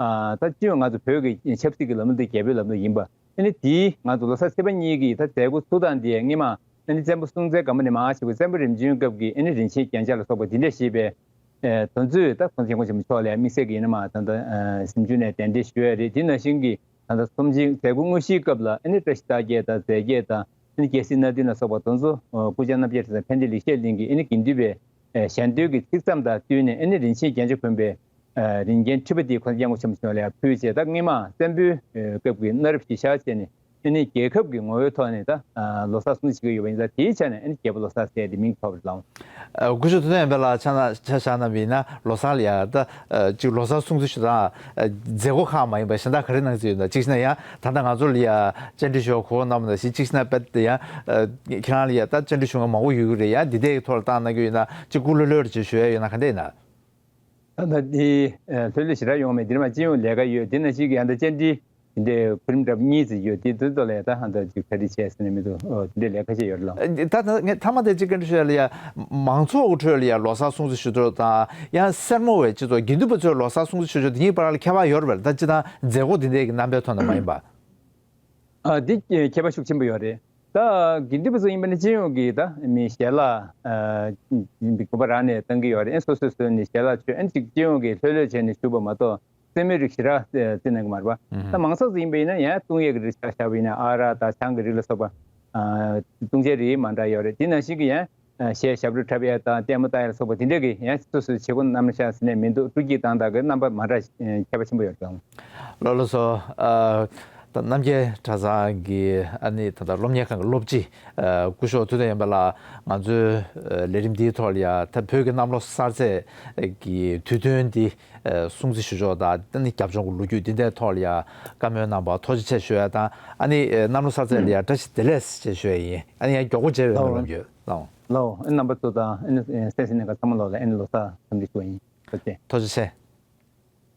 ཨ་ད་སྤྱི་ཡོངས་ང་ཚོ་བོད་ཀྱི་ཆབ་སྲིད་ཀྱི་ལམ་ལུགས་འདི་རྒྱལ་པོའི་ལམ་ལུགས་ཡིན་པ། ཨ་ནི་དེའི་ང་ཚོ་ལོ་གསར་ཚེས་པ་གཉིས་ཀྱི་ད་མཛད་སྒོ་ཚུགས་སྟངས་འདི་སྔོན་མ་ཨ་ནི་བཙན་པོ་སྲོང་བཙན་སྒམ་པོ་ནས་མར་བྱས་པའི་བཙན་པོ་རིམ་བྱོན་སྐབས་ཀྱི་ཨ་ནི་རིན་ཆེན་རྒྱན་ཆ་ལ་སོགས་པ་འདི་འདྲ་ཞེས་པའི་ཨ་དོན་ཚུལ་ད་༸གོང་ས་༸སྐྱབས་མགོན་ཆེན་པོ་མཆོག་ལ་དམིགས་བསལ་གྱི་ཡིན་ན་མ་ད་ལྟ་ཨ་གཟིམ་ཆུང་ནས་གདན་འདྲེན་ཞུ་ཡ་རེད། དེ་ནང་བཞིན་གྱི་ད་ལྟ་ཚོམས་ཆེན་མཛད་སྒོ་དངོས་གཞིའི་སྐབས་ལ་ཨ་ནི་བཀྲ་ཤིས་རྟགས་བརྒྱད་དང་རྫས་བརྒྱད་དང་ཨ་ནི་རྒྱལ་སྲིད་སྣ་བདུན་ལ་སོགས་པ་དེ་ཚོ་སྐུ་བཅར་རྣམ་རྒྱལ་དང་ཕན་བདེ་ལེགས་བཤད་གླིང་གི་ཨ་ནི་དགེ་འདུན་པའི་ཨེ་ཞལ་འདོན་གྱི་ཚིག་ཙམ་དང་བསྟུན་ནས་ཨ་ནི་རིན་ཆེན་རྒྱན་ཆ་གོན་པའི་ཨ་རིན་རྒྱན་ཁྲི་པ་འདི་༸གོང་ས་༸སྐྱབས་མགོན་ཆེན་པོ་མཆོག་ལ་ཡང་ཕུལ་བྱས། ད་སྔོན་མ་བཙན་པོའི་ཨ་སྐབས་ཀྱི་གནའ་རབས་གཞིས་ཆགས་བྱས་ནས་ཨ་ནི་རྒྱལ་ཁབ་ཀྱི་ངོ་བོའི་ཐོག་ནས་ད་ཨ་ལོ་གསར་སྲུང་བརྩི་བྱེད་ཀྱི་ཡོད་པ་ཡིན་ཙང་དེའི་ཆ་ནས་ཨ་ནི་རྒྱལ་པོ་ལོ་གསར་ཟེར་ཡ་དེ་མིང་ཐོགས་པ་རེད་ལགས། ཨ་སྐུ་ཞབས་ཐུབ་བསྟན་དབྱངས་དཔལ་ལགས་ཆ་ན་ཆ་བཞག་ན་མིན་ན་ལོ་གསར་ལ་ཡ་ད་ཨ་ཅིག་ལོ་གསར་སྲུང་བརྩི་ཞུ་སྟངས་ཨ་མཛད་སྒོ་ཁག་མ་ཡིན་པ་གཞན་དག་ག་རེ་གནང་རྩིས་ཡོད་ན། གཅིག་བྱས་ན་ཡང་ད་ལྟ་ང་ཚོ་ལ་ཡ་བཅར་འདྲི་ཞུ་བ་གོ་སྐབས་གནང་བ་ནང་བཞིན་གཅིག་བྱས་ན་དཔེ་ཡང་ཨ་ཁྱེད་རང་ལ་ཡ་ད་བཅར་འདྲི་ཞུ་མཁན་མང་པོ་ཡོད་ཀྱི་རེད། ཡ་འདི་འདྲའི་ཐོག་ལ་བཏང་གནང་གི་ཡོད་ན་གཅིག་སྐུ་ལྷོད་ལྷོད་ཅིག་ཞུ་ཡ་ཡོད་ན་ག་འདྲ་ཡིན་ན། ད་ལྟ་འདི་ལྷོད་ལྷོད་ཞེ་དྲག་ཡོང་མེད། འདིར་མ་སྤྱི་ཡོངས་ལས་ཀ་ཡོད། འདི་ན་ཅིག་ཡང་ད་བཅར་འདྲི་འདི་འདྲའི་གོ་རིམ་འདྲ་པོ་གཉིས་ཙམ་ཡོད། དེ་དུས་ཐོག་ལ་ཡ་ད་ཧང་ད་ཅིག་ག་རེ་བྱས་ཟེར་ན་མི་འདུག་ཨོ་དེ་འདྲའི་ལས་ཀ་བྱས་ཡོད་རེད་ལགས། ད་ད་ངས་མཐའ་མ་དེ་ཅིག་བཀའ་འདྲི་ཞུ་ཡ་ལ་ཡ་མང་ཚོགས་ཀྱི་ཁྲོད་ལ་ཡ་ལོ་གསར་སྲུང་བརྩི་ཞུ་སྟངས་དང་ཡང་སེར་མོ་བའི་སྤྱི་ཚོགས་དགེ་འདུན་པ་ཚོས་ལོ་གསར་སྲུང་བརྩི་ཞུ་སྟངས་དེ་གཉིས་བར་ལ་ཁྱད་པར་ཡོད་རེད་པས། ད་སྤྱིར་བཏང་མཛད་སྒོ་འདི་འདྲའི་གི་རྣམ་པའི་ཐོག་ནས་མ་ཡིན་པ། ཨ་འདི་ཁྱད་པར་ཤུགས་ཆེན་པོ་ཡོད་རེད། ད་དགེ་འདུན་པ་ཚོ་ཡིན་པ་ནི་སྤྱི་ཡོངས་ཀྱི་ད་མི་ཞལ་ལག་ཨ་འདི་དགོན་པ་རང་ནས་གཏང་གི་ཡོད་རེད། ཨ་སོ་སོས་བཟོས་ནས་ཞལ་ལག་མཆོད། ཨ་ཅིག་སྤྱི་ཡོངས་ཀྱི་ལྷོད་ལྷོད་བྱས་ནས་བཞུགས་པ་མ་གཏོགས་རྩེད་མོའི་རིགས་ཞེ་དྲག་རྩེ་གནང་གི་མ་རེད་པ། ད་མང་ཚོགས་ཚོ་ཡིན་པ་ཡིན་ན་ཡང་བཏུང་ཡས་ཀྱི་རིགས་ཆ་བཞག་པ་ཡིན་ན་ཨ་རག་དང་ཆང་གི་རིགས་ལ་སོགས་པ་ཨ་བཏུང་བྱའི་རིགས་མ་འདྲ་ཡོད་རེད། དེ་ནང་བཞིན་གྱི་ཡང་། གཞས་ཞབས་བྲོ་འཁྲབ་ཡས་དང་ལྟད་མོ་ལྟ་ཡས་ལ་སོགས་པ་དེ་འདྲ་གི་ཡང་སོ་སོའི་བྱེད་སྒོ་རྣམ་གཞག་ཟེར་ནས་མི་འདུག་སྤྲོ་སྐྱིད་བཏང་སྟངས་ཀྱི་རྣམ་པ་མ་འདྲ་ཁྱད་པར་ཆེན་པོ་ཡོད་ཀྱང་། ལགས་ལགས་སོ། ཨ་ད་རྣམ་རྒྱལ་གྲྭ་ཚང་གི་ཨ་ནི་ད་ལྟ་སློབ་གཉེར་ཁང་གི་སློབ་སྤྱི་ཨ་སྐུ་ཞབས་ཐུབ་བསྟན་དབྱངས་དཔལ་ལགས་ང་ཚོའི་ཨ་ལས་རིམ་འདིའི་ཐོག་ལ་ཡ་ད་བོད་ཀྱི་གནམ་ལོ་གསར་ཚེས་ཀྱི་དུས་སྟོན་འདི་ཨ་སྲུང་བརྩི་ཞུ་ཕྱོགས་དང་ཨ་ནི་རྒྱབ་ལྗོངས་ཀྱི་ལོ་རྒྱུས་འདི་འདྲའི་ཐོག་ལ་ཡ་བཀའ་མོལ་གནང་བར་ཐུགས་རྗེ་ཆེ་ཞུ་ཡ་དང་། ཨ་ནི་ཨ་གནམ་ལོ་གསར་ཚེས་ལ་ཡ་བཀྲ་ཤིས་བདེ་ལེགས་ཞེས་ཞུ་ཡ་ཡིན། ཨ་ནི་ཡང་མགྱོགས་པོ་མཇལ་བའི་སྨོན་ལམ་ཡོད་ལགས། ལགས་འོང་། ཨ་རྣམ་པ་ཚོ་དང་ཨ་ནི་སེམས་སེམས་ནས་ཀ་ཚང་མ་ལོག་ལ་ཨ་ནི་ལོ་གསར་འཚམས་འདྲི་ཞུ་བ་ཡིན། ཐུགས་རྗེ་ཆེ། ཐུགས་རྗེ་ཆེ།